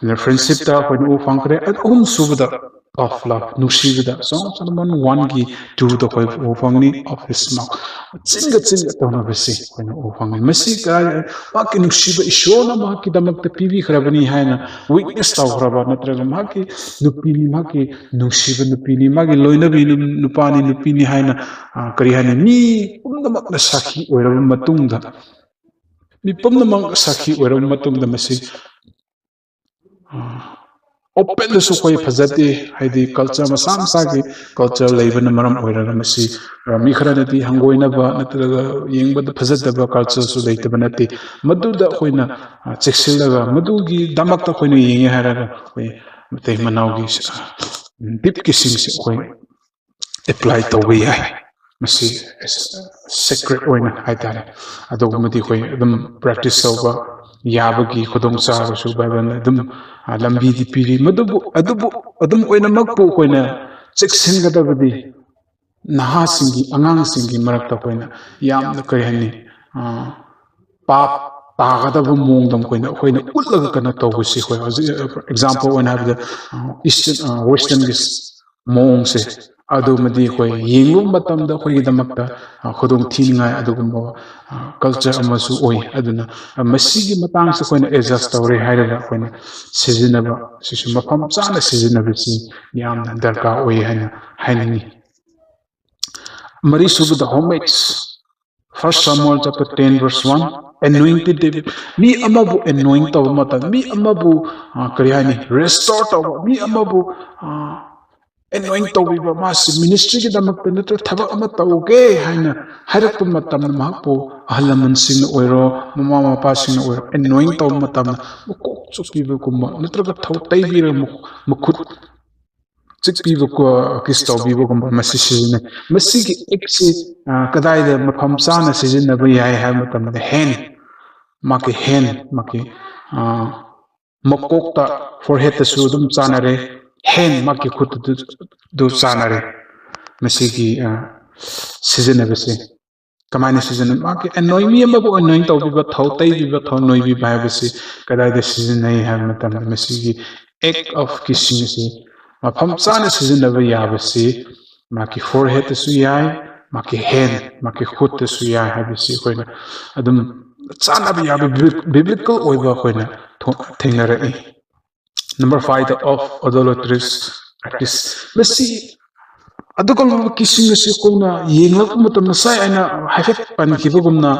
ꯑꯗꯨꯅ ꯐ꯭ꯔꯦꯟꯁꯤꯞꯇ ꯑꯩꯈꯣꯏꯅ ꯎꯕ ꯐꯪꯈ꯭ꯔꯦ꯫ ꯑꯍꯨꯝ ꯁꯨꯕꯗ ꯑꯣꯐ ꯂꯚ, ꯅꯨꯡꯁꯤꯕꯗ, ꯁꯣꯝ ꯁꯣꯂꯣꯃꯣꯟ ꯋꯥꯟꯒꯤ ꯇꯨꯗ ꯑꯩꯈꯣꯏ ꯎꯕ ꯐꯪꯅꯤ, ꯑꯣꯐ ꯍꯤꯁ ꯃꯥꯎꯊ꯫ ꯆꯤꯟꯒ ꯆꯤꯟꯒ ꯇꯧꯅꯕꯁꯤ ꯑꯩꯈꯣꯏꯅ ꯎꯕ ꯐꯪꯉꯤ꯫ ꯃꯁꯤ ꯀꯗꯥꯏ, ꯃꯍꯥꯛꯀꯤ ꯅꯨꯡꯁꯤꯕ ꯏꯁꯣꯔꯅ ꯃꯍꯥꯛꯀꯤꯗꯃꯛꯇ ꯄꯤꯕꯤꯈ꯭ꯔꯕꯅꯤ ꯍꯥꯏꯅ ꯋꯤꯠꯅꯦꯁ ꯇꯧꯈ꯭ꯔꯕ, ꯅꯠꯇ꯭ꯔꯒ ꯃꯍꯥꯛꯀꯤ ꯅꯨꯄꯤꯅꯤ, ꯃꯍꯥꯛꯀꯤ ꯅꯨꯡꯁꯤꯕ ꯅꯨꯄꯤꯅꯤ, ꯃꯥꯒꯤ ꯂꯣꯏꯅꯕꯤ ꯅꯨꯄꯥꯅꯤ, ꯅꯨꯄꯤꯅꯤ ꯍꯥꯏꯅ ꯀꯔꯤ ꯍꯥꯏꯅꯤ, ꯃꯤ ꯄꯨꯝꯅꯃꯛꯅ ꯁꯥꯈꯤ ꯑꯣꯏꯔꯕ ꯃꯇꯨꯡꯗ, ꯃꯤ ꯄꯨꯝꯅꯃꯛ ꯁꯥꯈꯤ ꯑꯣꯏꯔꯕ ꯃꯇꯨꯡꯗ ꯃꯁꯤ ꯑꯣꯄꯦꯟꯗꯁꯨ ꯑꯩꯈꯣꯏ ꯐꯖꯗꯦ꯫ ꯍꯥꯏꯗꯤ ꯀꯜꯆꯔ ꯃꯁꯥ ꯃꯁꯥꯒꯤ ꯀꯜꯆꯔ ꯂꯩꯕꯅ ꯃꯔꯝ ꯑꯣꯏꯔꯒ ꯃꯁꯤ, ꯑ, ꯃꯤ ꯈꯔꯅꯗꯤ ꯍꯪꯒꯣꯏꯅꯕ ꯅꯠꯇ꯭ꯔꯒ ꯌꯦꯡꯕꯗ ꯐꯖꯗꯕ ꯀꯜꯆꯔꯁꯨ ꯂꯩꯇꯕ ꯅꯠꯇꯦ꯫ ꯃꯗꯨꯗ ꯑꯩꯈꯣꯏꯅ, ꯑ, ꯆꯦꯛꯁꯤꯜꯂꯒ ꯃꯗꯨꯒꯤꯗꯃꯛꯇ ꯑꯩꯈꯣꯏꯅ ꯌꯦꯡꯉꯦ ꯍꯥꯏꯔꯒ ꯑꯩꯈꯣꯏ ꯃꯇꯩ ꯃꯅꯥꯎꯒꯤ, ꯑ, ꯗꯤꯞꯀꯤꯁꯤꯡꯁꯦ ꯑꯩꯈꯣꯏ ꯑꯦꯄ꯭ꯂꯥꯏ ꯇꯧꯕ ꯌꯥꯏ꯫ ꯃꯁꯤ ꯁꯦꯀ꯭ꯔꯦꯠ ꯑꯣꯏꯅ ꯍꯥꯏꯇꯥꯔꯦ꯫ ꯑꯗꯨꯒꯨꯝꯕꯗꯤ ꯑꯩꯈꯣꯏ ꯑꯗꯨꯝ ꯄ꯭ꯔꯦꯛꯇꯤꯁ ꯇꯧꯕ ꯌꯥꯕꯒꯤ ꯈꯨꯗꯣꯡꯆꯥꯕꯁꯨ ꯕꯥꯏꯕꯜꯅ ꯑꯗꯨꯝ, ꯑ, ꯂꯝꯕꯤꯗꯤ ꯄꯤꯔꯤ꯫ ꯃꯗꯨꯕꯨ, ꯑꯗꯨꯕꯨ ꯑꯗꯨꯝ ꯑꯣꯏꯅꯃꯛꯄꯨ ꯑꯩꯈꯣꯏꯅ ꯆꯦꯛꯁꯤꯟꯒꯗꯕꯗꯤ ꯅꯍꯥꯁꯤꯡꯒꯤ, ꯑꯉꯥꯡꯁꯤꯡꯒꯤ ꯃꯔꯛꯇ ꯑꯩꯈꯣꯏꯅ ꯌꯥꯝꯅ, ꯀꯔꯤ ꯍꯥꯏꯅꯤ, ꯑ, ꯄꯥꯞ ꯇꯥꯒꯗꯕ ꯃꯑꯣꯡꯗ ꯃꯈꯣꯏꯅ, ꯑꯩꯈꯣꯏꯅ ꯎꯠꯂꯒ ꯀꯩꯅꯣ ꯇꯧꯕꯁꯤ ꯑꯩꯈꯣꯏ ꯍꯧꯖꯤꯛ, ꯑꯦꯛꯖꯥꯝꯄꯜ ꯑꯣꯏꯅ ꯍꯥꯏꯕꯗ, ꯑ, ꯏꯁꯇꯔꯟ, ꯑ, ꯋꯦꯁꯇꯔꯟꯒꯤ ꯃꯑꯣꯡꯁꯦ, ꯑꯗꯨꯃꯗꯤ ꯑꯩꯈꯣꯏ ꯌꯦꯡꯕ ꯃꯇꯝꯗ ꯑꯩꯈꯣꯏꯒꯤꯗꯃꯛꯇ, ꯑ, ꯈꯨꯗꯣꯡ ꯊꯤꯅꯤꯡꯉꯥꯏ ꯑꯗꯨꯒꯨꯝꯕ, ꯑ, ꯀꯜꯆꯔ ꯑꯃꯁꯨ ꯑꯣꯏ꯫ ꯑꯗꯨꯅ, ꯑ, ꯃꯁꯤꯒꯤ ꯃꯇꯥꯡꯁꯦ ꯑꯩꯈꯣꯏꯅ ꯑꯦꯗꯖꯁ ꯇꯧꯔꯦ ꯍꯥꯏꯔꯒ ꯑꯩꯈꯣꯏꯅ ꯁꯤꯖꯤꯟꯅꯕ ꯁꯤꯁꯨ ꯃꯐꯝ ꯆꯥꯅ ꯁꯤꯖꯤꯟꯅꯕꯁꯤ ꯌꯥꯝꯅ ꯗꯔꯀꯥꯔ ꯑꯣꯏ ꯍꯥꯏꯅ ꯍꯥꯏꯅꯤꯡꯉꯤ꯫ ꯃꯔꯤꯁꯨꯕꯗ, ꯍꯣꯃꯦꯖ, First Samuel chapter ten verse one, anointed David. ꯃꯤ ꯑꯃꯕꯨ ꯑꯦꯅꯣꯏꯟ ꯇꯧꯕ ꯃꯇꯝ, ꯃꯤ ꯑꯃꯕꯨ, ꯑ, ꯀꯔꯤ ꯍꯥꯏꯅꯤ, ꯔꯦꯁꯇꯣꯔ ꯇꯧꯕ, ꯃꯤ ꯑꯃꯕꯨ, ꯑ, ꯑꯦꯅꯣꯏꯟ ꯇꯧꯕꯤꯕ, ꯃꯥꯁꯤ ꯃꯤꯅꯤꯁꯇ꯭ꯔꯤꯒꯤꯗꯃꯛꯇ ꯅꯠꯇ꯭ꯔꯒ ꯊꯕꯛ ꯑꯃ ꯇꯧꯒꯦ ꯍꯥꯏꯅ ꯍꯥꯏꯔꯛꯄ ꯃꯇꯝꯗ, ꯃꯍꯥꯛꯄꯨ ꯑꯍꯜ ꯂꯃꯟꯁꯤꯡꯅ ꯑꯣꯏꯔꯣ, ꯃꯃꯥ ꯃꯄꯥꯁꯤꯡꯅ ꯑꯣꯏꯔꯣ, ꯑꯦꯅꯣꯏꯟ ꯇꯧꯕ ꯃꯇꯝꯗ ꯃꯀꯣꯛ ꯆꯨꯞꯄꯤꯕꯒꯨꯝꯕ ꯅꯠꯇ꯭ꯔꯒ ꯊꯧ ꯇꯩꯕꯤꯔꯒ ꯃꯈꯨꯠ ꯆꯤꯛꯄꯤꯕ, ꯀꯤꯁ ꯇꯧꯕꯤꯕꯒꯨꯝꯕ ꯃꯁꯤ ꯁꯤꯖꯤꯟꯅꯩ꯫ ꯃꯁꯤꯒꯤ ꯑꯦꯛꯁꯤ, ꯑ, ꯀꯗꯥꯏꯗ ꯃꯐꯝ ꯆꯥꯅ ꯁꯤꯖꯤꯟꯅꯕ ꯌꯥꯏ ꯍꯥꯏꯕ ꯃꯇꯝꯗ, ꯍꯦꯟ, ꯃꯥꯒꯤ ꯍꯦꯟ, ꯃꯥꯒꯤ, ꯑ, ꯃꯀꯣꯛꯇ, ꯐꯣꯔꯍꯦꯗꯇꯁꯨ ꯑꯗꯨꯝ ꯆꯥꯅꯔꯦ, ꯍꯦꯟ, ꯃꯥꯒꯤ ꯈꯨꯠꯇꯨ, ꯑꯗꯨ ꯆꯥꯅꯔꯦ꯫ ꯃꯁꯤꯒꯤ, ꯑ, ꯁꯤꯖꯤꯟꯅꯕꯁꯦ ꯀꯃꯥꯏꯅ ꯁꯤꯖꯤꯟꯅꯩ? ꯃꯥꯒꯤ ꯑꯦꯅꯣꯏꯟ, ꯃꯤ ꯑꯃꯕꯨ ꯑꯦꯅꯣꯏꯟ ꯇꯧꯕꯤꯕ, ꯊꯧ ꯇꯩꯕꯤꯕ, ꯊꯧ ꯅꯣꯏꯕꯤꯕ ꯍꯥꯏꯕꯁꯤ ꯀꯗꯥꯏꯗ ꯁꯤꯖꯤꯟꯅꯩ ꯍꯥꯏꯕ ꯃꯇꯝꯗ, ꯃꯁꯤꯒꯤ ꯑꯦꯛ ꯑꯣꯐ ꯀꯤꯁꯤꯡ ꯑꯁꯤ ꯃꯐꯝ ꯆꯥꯅ ꯁꯤꯖꯤꯟꯅꯕ ꯌꯥꯕꯁꯤ ꯃꯥꯒꯤ ꯐꯣꯔꯍꯦꯗꯇꯁꯨ ꯌꯥꯏ, ꯃꯥꯒꯤ ꯍꯦꯟ, ꯃꯥꯒꯤ ꯈꯨꯠꯇꯁꯨ ꯌꯥꯏ ꯍꯥꯏꯕꯁꯤ ꯑꯩꯈꯣꯏꯅ ꯑꯗꯨꯝ ꯆꯥꯟꯅꯕ ꯌꯥꯕ ꯕꯤꯕ꯭ꯂꯤꯀꯦꯜ ꯑꯣꯏꯕ ꯑꯩꯈꯣꯏꯅ ꯊꯣ-, ꯊꯦꯡꯅꯔꯛꯏ꯫ Number five, the of adulterous practice. ꯃꯁꯤ ꯑꯗꯨꯒꯨꯝꯂꯕ ꯀꯤꯁꯤꯡ ꯑꯁꯤ ꯑꯩꯈꯣꯏꯅ ꯌꯦꯡꯂꯛꯄ ꯃꯇꯝꯗ, ꯉꯁꯥꯏ ꯑꯩꯅ ꯍꯥꯏꯐꯦꯠ ꯄꯟꯈꯤꯕꯒꯨꯝꯅ,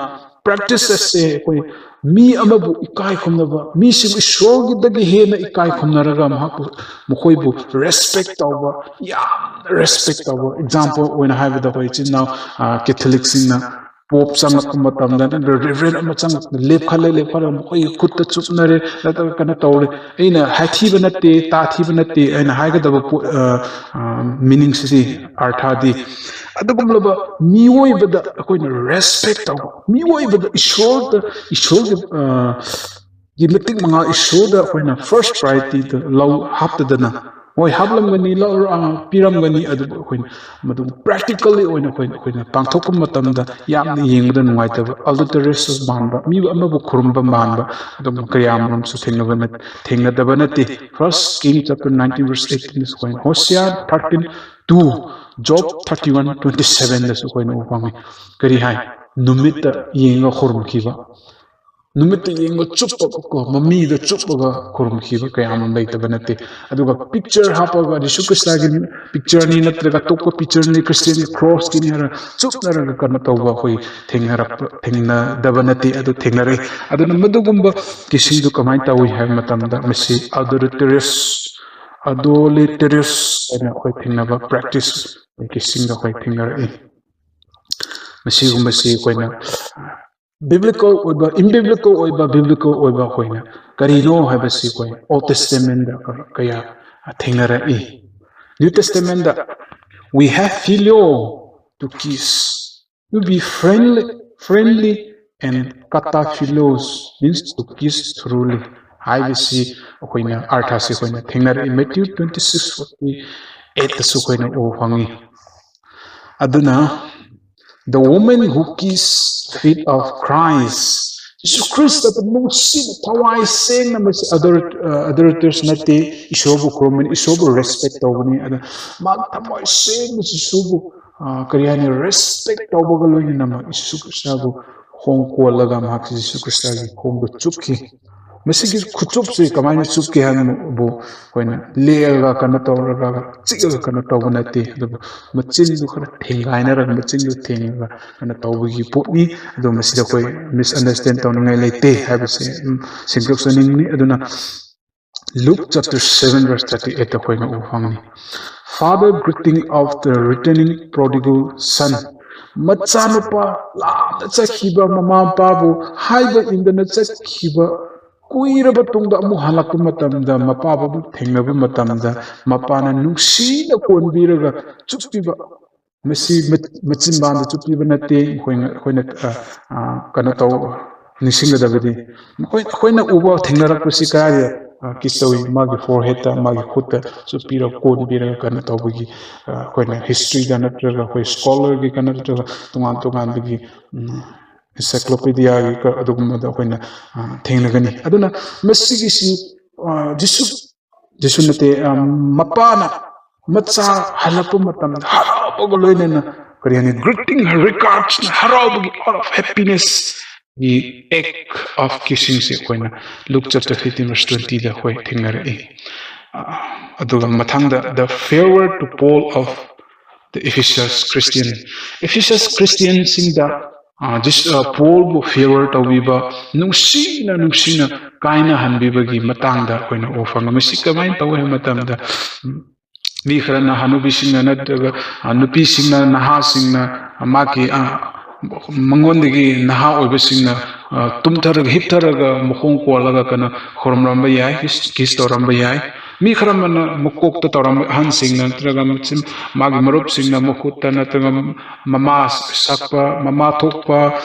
ꯄ꯭ꯔꯦꯛꯇꯤꯁ ꯑꯁꯦ ꯑꯩꯈꯣꯏ ꯃꯤ ꯑꯃꯕꯨ ꯏꯀꯥꯏ ꯈꯨꯝꯅꯕ, ꯃꯤꯁꯤꯡ ꯏꯁꯣꯔꯒꯤꯗꯒꯤ ꯍꯦꯟꯅ ꯏꯀꯥꯏ ꯈꯨꯝꯅꯔꯒ ꯃꯍꯥꯛꯄꯨ, ꯃꯈꯣꯏꯕꯨ ꯔꯦꯁꯄꯦꯛ ꯇꯧꯕ, ꯌꯥꯝꯅ ꯔꯦꯁꯄꯦꯛ ꯇꯧꯕ꯫ ꯑꯦꯛꯖꯥꯝꯄꯜ ꯑꯣꯏꯅ ꯍꯥꯏꯕꯗ, ꯑꯩꯈꯣꯏ ꯏꯆꯤꯟ ꯏꯅꯥꯎ ꯀꯦꯊꯣꯂꯤꯛꯁꯤꯡꯅ ꯄꯣꯞ ꯆꯪꯂꯛꯄ ꯃꯇꯝꯗ, ꯔꯦꯚꯔꯦꯟ ꯑꯃ ꯆꯪꯂꯛꯄꯗ ꯂꯦꯞꯈꯠꯂꯦ, ꯂꯦꯞꯈꯠꯂꯒ ꯃꯈꯣꯏꯒꯤ ꯈꯨꯠꯇ ꯆꯨꯞꯅꯔꯦ, ꯅꯠꯇ꯭ꯔꯒ ꯀꯩꯅꯣ ꯇꯧꯔꯦ꯫ ꯑꯩꯅ ꯍꯥꯏꯊꯤꯕ ꯅꯠꯇꯦ, ꯇꯥꯊꯤꯕ ꯅꯠꯇꯦ, ꯑꯩꯅ ꯍꯥꯏꯒꯗꯕ ꯄꯣꯠ, ꯃꯤꯅꯤꯡꯁꯤꯗꯤ, ꯑꯥꯔꯊꯥꯗꯤ, ꯑꯗꯨꯒꯨꯝꯂꯕ ꯃꯤꯑꯣꯏꯕꯗ ꯑꯩꯈꯣꯏꯅ ꯔꯦꯁꯄꯦꯛ ꯇꯧꯕ, ꯃꯤꯑꯣꯏꯕꯗ ꯏꯁꯣꯔꯗ, ꯏꯁꯣꯔꯒꯤ ꯒꯤ ꯃꯇꯤꯛ ꯃꯉꯥ ꯏꯁꯣꯔꯗ ꯑꯩꯈꯣꯏꯅ ꯐꯥꯔꯁ ꯄ꯭ꯔꯥꯏꯌꯣꯔꯤꯇꯤꯗ ꯂꯧ ꯍꯥꯞꯇꯗꯅ, ꯍꯣꯏ, ꯍꯥꯞꯂꯝꯒꯅꯤ, ꯂꯧꯔ-, ꯑ, ꯄꯤꯔꯝꯒꯅꯤ, ꯑꯗꯨꯕꯨ ꯑꯩꯈꯣꯏꯅ ꯃꯗꯨ ꯄ꯭ꯔꯦꯛꯇꯤꯀꯦꯜꯂꯤ ꯑꯣꯏꯅ ꯑꯩꯈꯣꯏꯅ, ꯑꯩꯈꯣꯏꯅ ꯄꯥꯡꯊꯣꯛꯄ ꯃꯇꯝꯗ ꯌꯥꯝꯅ ꯌꯦꯡꯕꯗ ꯅꯨꯡꯉꯥꯏꯇꯕ, ꯑꯜꯇꯔꯦꯁ ꯃꯥꯟꯕ, ꯃꯤ ꯑꯃꯕꯨ ꯈꯨꯔꯨꯝꯕ ꯃꯥꯟꯕ, ꯑꯗꯨꯝ ꯀꯌꯥ ꯑꯃꯔꯣꯝꯁꯨ ꯊꯦꯡꯅꯕ ꯅꯠ-, ꯊꯦꯡꯅꯗꯕ ꯅꯠꯇꯦ꯫ First King chapter nineteen verse eighteen ꯑꯩꯈꯣꯏꯅ, ꯍꯣꯁꯤꯌꯥ thirteen two, job thirty one twenty seven ꯗꯁꯨ ꯑꯩꯈꯣꯏꯅ ꯎꯕ ꯐꯪꯉꯤ꯫ ꯀꯔꯤ ꯍꯥꯏ? ꯅꯨꯃꯤꯠꯇ ꯌꯦꯡꯉ ꯈꯨꯔꯨꯝꯈꯤꯕ, ꯅꯨꯃꯤꯠꯇ ꯌꯦꯡꯕ ꯆꯨꯞꯄꯒ ꯀꯣ, ꯃꯃꯤꯗ ꯆꯨꯞꯄꯒ ꯈꯨꯔꯨꯝꯈꯤꯕ ꯀꯌꯥ ꯑꯃ ꯂꯩꯇꯕ ꯅꯠꯇꯦ꯫ ꯑꯗꯨꯒ ꯄꯤꯛꯆꯔ ꯍꯥꯞꯄꯒ, ꯖꯤꯁꯨ ꯈ꯭ꯔꯤꯁꯇꯒꯤ ꯄꯤꯛꯆꯔꯅꯤ ꯅꯠꯇ꯭ꯔꯒ ꯑꯇꯣꯞꯄ ꯄꯤꯛꯆꯔꯅꯤ, ꯈ꯭ꯔꯤꯁꯇꯤꯌꯟꯒꯤ ꯀ꯭ꯔꯣꯁꯀꯤꯅꯤ ꯍꯥꯏꯔ ꯆꯨꯞꯅꯔꯒ ꯀꯩꯅꯣ ꯇꯧꯕ ꯑꯩꯈꯣꯏ ꯊꯦꯡꯅꯔꯛꯄ, ꯊꯦꯡꯅꯗꯕ ꯅꯠꯇꯦ, ꯑꯗꯨ ꯊꯦꯡꯅꯔꯛꯏ꯫ ꯑꯗꯨꯅ ꯃꯗꯨꯒꯨꯝꯕ ꯀꯤꯁꯤꯡꯗꯨ ꯀꯃꯥꯏꯅ ꯇꯧꯏ ꯍꯥꯏꯕ ꯃꯇꯝꯗ, ꯃꯁꯤ ꯑꯗꯣꯂꯤꯇꯔꯤꯌꯁ, ꯑꯗꯣꯂꯤꯇꯔꯤꯌꯁ ꯍꯥꯏꯅ ꯑꯩꯈꯣꯏ ꯊꯦꯡꯅꯕ ꯄ꯭ꯔꯦꯛꯇꯤꯁ ꯀꯤꯁꯤꯡꯗ ꯑꯩꯈꯣꯏ ꯊꯦꯡꯅꯔꯛꯏ꯫ ꯃꯁꯤꯒꯨꯝꯕꯁꯤ ꯑꯩꯈꯣꯏꯅ ꯕꯤꯕ꯭ꯂꯤꯀꯦꯜ ꯑꯣꯏꯕ, ꯏꯝꯕꯤꯕ꯭ꯂꯤꯀꯦꯜ ꯑꯣꯏꯕ, ꯕꯤꯕ꯭ꯂꯤꯀꯦꯜ ꯑꯣꯏꯕ ꯑꯩꯈꯣꯏꯅ ꯀꯔꯤꯅꯣ ꯍꯥꯏꯕꯁꯤ ꯑꯩꯈꯣꯏ ꯑꯣꯜ ꯇꯦꯁꯇꯃꯦꯟꯗ ꯀꯌꯥ ꯊꯦꯡꯅꯔꯛꯏ꯫ ꯅ꯭ꯌꯨ ꯇꯦꯁꯇꯃꯦꯟꯗ, "We have filio to kiss, to be friendly, friendly and kataphilos means to kiss truly" ꯍꯥꯏꯕꯁꯤ ꯑꯩꯈꯣꯏꯅ, ꯑꯥꯔꯊꯁꯤ ꯑꯩꯈꯣꯏꯅ ꯊꯦꯡꯅꯔꯛꯏ꯫ Matthew twenty six forty eight ꯇꯁꯨ ꯑꯩꯈꯣꯏꯅ ꯎꯕ ꯐꯪꯉꯤ꯫ ꯑꯗꯨꯅ, "The woman who kiss feet of Christ", ꯖꯤꯁꯨ ꯈ꯭ꯔꯤꯁꯇꯕꯨ ꯅꯨꯡꯁꯤꯅ, ꯊꯋꯥꯏ ꯁꯦꯡꯅ, ꯃꯁꯤ ꯑꯗꯣꯂꯤꯇꯔꯁ ꯅꯠꯇꯦ, ꯏꯁꯣꯔꯕꯨ ꯈꯨꯔꯨꯝꯕꯅꯤ, ꯏꯁꯣꯔꯕꯨ ꯔꯦꯁꯄꯦꯛ ꯇꯧꯕꯅꯤ꯫ ꯑꯗ ꯃꯥ ꯊꯃꯣꯏ ꯁꯦꯡꯅ ꯖꯤꯁꯨꯕꯨ, ꯑ, ꯀꯔꯤ ꯍꯥꯏꯅꯤ, ꯔꯦꯁꯄꯦꯛ ꯇꯧꯕꯒ ꯂꯣꯏꯅꯅ ꯃꯥ ꯖꯤꯁꯨ ꯈ꯭ꯔꯤꯁꯇꯕꯨ ꯈꯣꯡ ꯀꯣꯜꯂꯒ ꯃꯍꯥꯛ ꯖꯤꯁꯨ ꯈ꯭ꯔꯤꯁꯇꯒꯤ ꯈꯣꯡꯗ ꯆꯨꯞꯈꯤ꯫ ꯃꯁꯤꯒꯤ ꯈꯨꯆꯨꯞꯁꯤ ꯀꯃꯥꯏꯅ ꯆꯨꯞꯀꯦ ꯍꯥꯏꯕꯕꯨ ꯑꯩꯈꯣꯏꯅ ꯂꯦꯛꯑꯒ ꯀꯩꯅꯣ ꯇꯧꯔꯒ ꯆꯤꯛꯑꯒ ꯀꯩꯅꯣ ꯇꯧꯕ ꯅꯠꯇꯦ, ꯑꯗꯨꯕꯨ ꯃꯆꯤꯟꯗꯨ ꯈꯔ ꯊꯦꯡꯒꯥꯏꯅꯔꯒ ꯃꯆꯤꯟꯗꯨ ꯊꯦꯡꯉꯒ ꯀꯩꯅꯣ ꯇꯧꯕꯒꯤ ꯄꯣꯠꯅꯤ꯫ ꯑꯗꯨ ꯃꯁꯤꯗ ꯑꯩꯈꯣꯏ misunderstand ꯇꯧꯅꯤꯡꯉꯥꯏ ꯂꯩꯇꯦ ꯍꯥꯏꯕꯁꯦ ꯑꯗꯨꯝ ꯁꯦꯝꯗꯣꯛꯆꯅꯤꯡꯉꯤ꯫ ꯑꯗꯨꯅ Luke chapter seven verse thirty eight ꯑꯩꯈꯣꯏꯅ ꯎꯕ ꯐꯪꯒꯅꯤ꯫ Father greeting of the returning prodigal son. ꯃꯆꯥꯅꯨꯄꯥ ꯂꯥꯞꯅ ꯆꯠꯈꯤꯕ ꯃꯃꯥ ꯃꯄꯥꯕꯨ ꯍꯥꯏꯕ ꯏꯟꯗꯅ ꯆꯠꯈꯤꯕ, ꯀꯨꯏꯔꯕ ꯇꯨꯡꯗ ꯑꯃꯨꯛ ꯍꯜꯂꯛꯄ ꯃꯇꯝꯗ, ꯃꯄꯥꯕꯨ ꯑꯃꯨꯛ ꯊꯦꯡꯅꯕ ꯃꯇꯝꯗ, ꯃꯄꯥꯅ ꯅꯨꯡꯁꯤꯅ ꯀꯣꯟꯕꯤꯔꯒ ꯆꯨꯞꯄꯤꯕ, ꯃꯁꯤ ꯃ-, ꯃꯆꯤꯟꯕꯥꯟꯗ ꯆꯨꯞꯄꯤꯕ ꯅꯠꯇꯦ꯫ ꯑꯩꯈꯣꯏꯅ, ꯑꯩꯈꯣꯏꯅ, ꯑ, ꯑ, ꯀꯩꯅꯣ ꯇꯧ, ꯅꯤꯡꯁꯤꯡꯒꯗꯕꯗꯤ, ꯑꯩꯈꯣꯏ, ꯑꯩꯈꯣꯏꯅ ꯎꯕ, ꯊꯦꯡꯅꯔꯛꯄꯁꯤ ꯀꯗꯥꯏꯗ, ꯑ, kiss ꯇꯧꯏ? ꯃꯥꯒꯤ forehead ꯇ, ꯃꯥꯒꯤ ꯈꯨꯠꯇ ꯆꯨꯞꯄꯤꯔꯒ, ꯀꯣꯟꯕꯤꯔꯒ ꯀꯩꯅꯣ ꯇꯧꯕꯒꯤ, ꯑ, ꯑꯩꯈꯣꯏꯅ history ꯗ ꯅꯠꯇ꯭ꯔꯒ ꯑꯩꯈꯣꯏ scholar ꯒꯤ ꯀꯩꯅꯣ ꯅꯠꯇ꯭ꯔꯒ ꯇꯣꯉꯥꯟ ꯇꯣꯉꯥꯟꯕꯒꯤ, ꯎꯝ, encyclopedia ꯒꯤ ꯀ-, ꯑꯗꯨꯒꯨꯝꯕꯗ ꯑꯩꯈꯣꯏꯅ, ꯑ, ꯊꯦꯡꯅꯒꯅꯤ꯫ ꯑꯗꯨꯅ ꯃꯁꯤꯒꯤꯁꯤ, ꯑ, ꯖꯤꯁꯨ, ꯖꯤꯁꯨ ꯅꯠꯇꯦ, ꯑ, ꯃꯄꯥꯅ ꯃꯆꯥ ꯍꯜꯂꯛꯄ ꯃꯇꯝꯗ ꯍꯔꯥꯎꯕꯒ ꯂꯣꯏꯅꯅ, ꯀꯔꯤ ꯍꯥꯏꯅꯤ, greeting, regards ꯅ ꯍꯔꯥꯎꯕꯒꯤ, out of happiness ꯒꯤ act of kissing ꯁꯦ ꯑꯩꯈꯣꯏꯅ Luke chapter fifteen verse twenty ꯗ ꯑꯩꯈꯣꯏ ꯊꯦꯡꯅꯔꯛꯏ꯫ ꯑ, ꯑꯗꯨꯒ ꯃꯊꯪꯗ the farewell to Paul of the Ephesus Christian. Ephesus Christian ꯁꯤꯡꯗ, ꯑ, ꯖꯤꯁ-, ꯑ, ꯄꯣꯜꯕꯨ farewell ꯇꯧꯕꯤꯕ, ꯅꯨꯡꯁꯤꯅ, ꯅꯨꯡꯁꯤꯅ ꯀꯥꯏꯅꯍꯟꯕꯤꯕꯒꯤ ꯃꯇꯥꯡꯗ ꯑꯩꯈꯣꯏꯅ ꯎꯕ ꯐꯪꯉꯤ꯫ ꯃꯁꯤ ꯀꯃꯥꯏꯅ ꯇꯧꯏ ꯍꯥꯏꯕ ꯃꯇꯝꯗ, ꯎꯝ, ꯃꯤ ꯈꯔꯅ ꯍꯅꯨꯕꯤꯁꯤꯡꯅ ꯅꯠꯇ꯭ꯔꯒ, ꯑ, ꯅꯨꯄꯤꯁꯤꯡꯅ, ꯅꯍꯥꯁꯤꯡꯅ ꯃꯥꯒꯤ, ꯑ, ꯃꯉꯣꯟꯗꯒꯤ ꯅꯍꯥ ꯑꯣꯏꯕꯁꯤꯡꯅ, ꯑ, ꯇꯨꯝꯊꯔꯒ, ꯍꯤꯞꯊꯔꯒ, ꯃꯈꯣꯡ ꯀꯣꯜꯂꯒ ꯀꯩꯅꯣ ꯈꯨꯔꯨꯝꯂꯝꯕ ꯌꯥꯏ, kiss, kiss ꯇꯧꯔꯝꯕ ꯌꯥꯏ꯫ ꯃꯤ ꯈꯔ ꯑꯃꯅ ꯃꯀꯣꯛꯇ ꯇꯧꯔꯝꯕ, ꯑꯍꯟꯁꯤꯡꯅ ꯅꯠꯇ꯭ꯔꯒ ꯃꯆꯤꯟ-, ꯃꯥꯒꯤ ꯃꯔꯨꯞꯁꯤꯡꯅ ꯃꯈꯨꯠꯇ ꯅꯠꯇ꯭ꯔꯒ ꯃꯃꯥ ꯁꯛꯄ, ꯃꯃꯥ ꯊꯣꯛꯄ,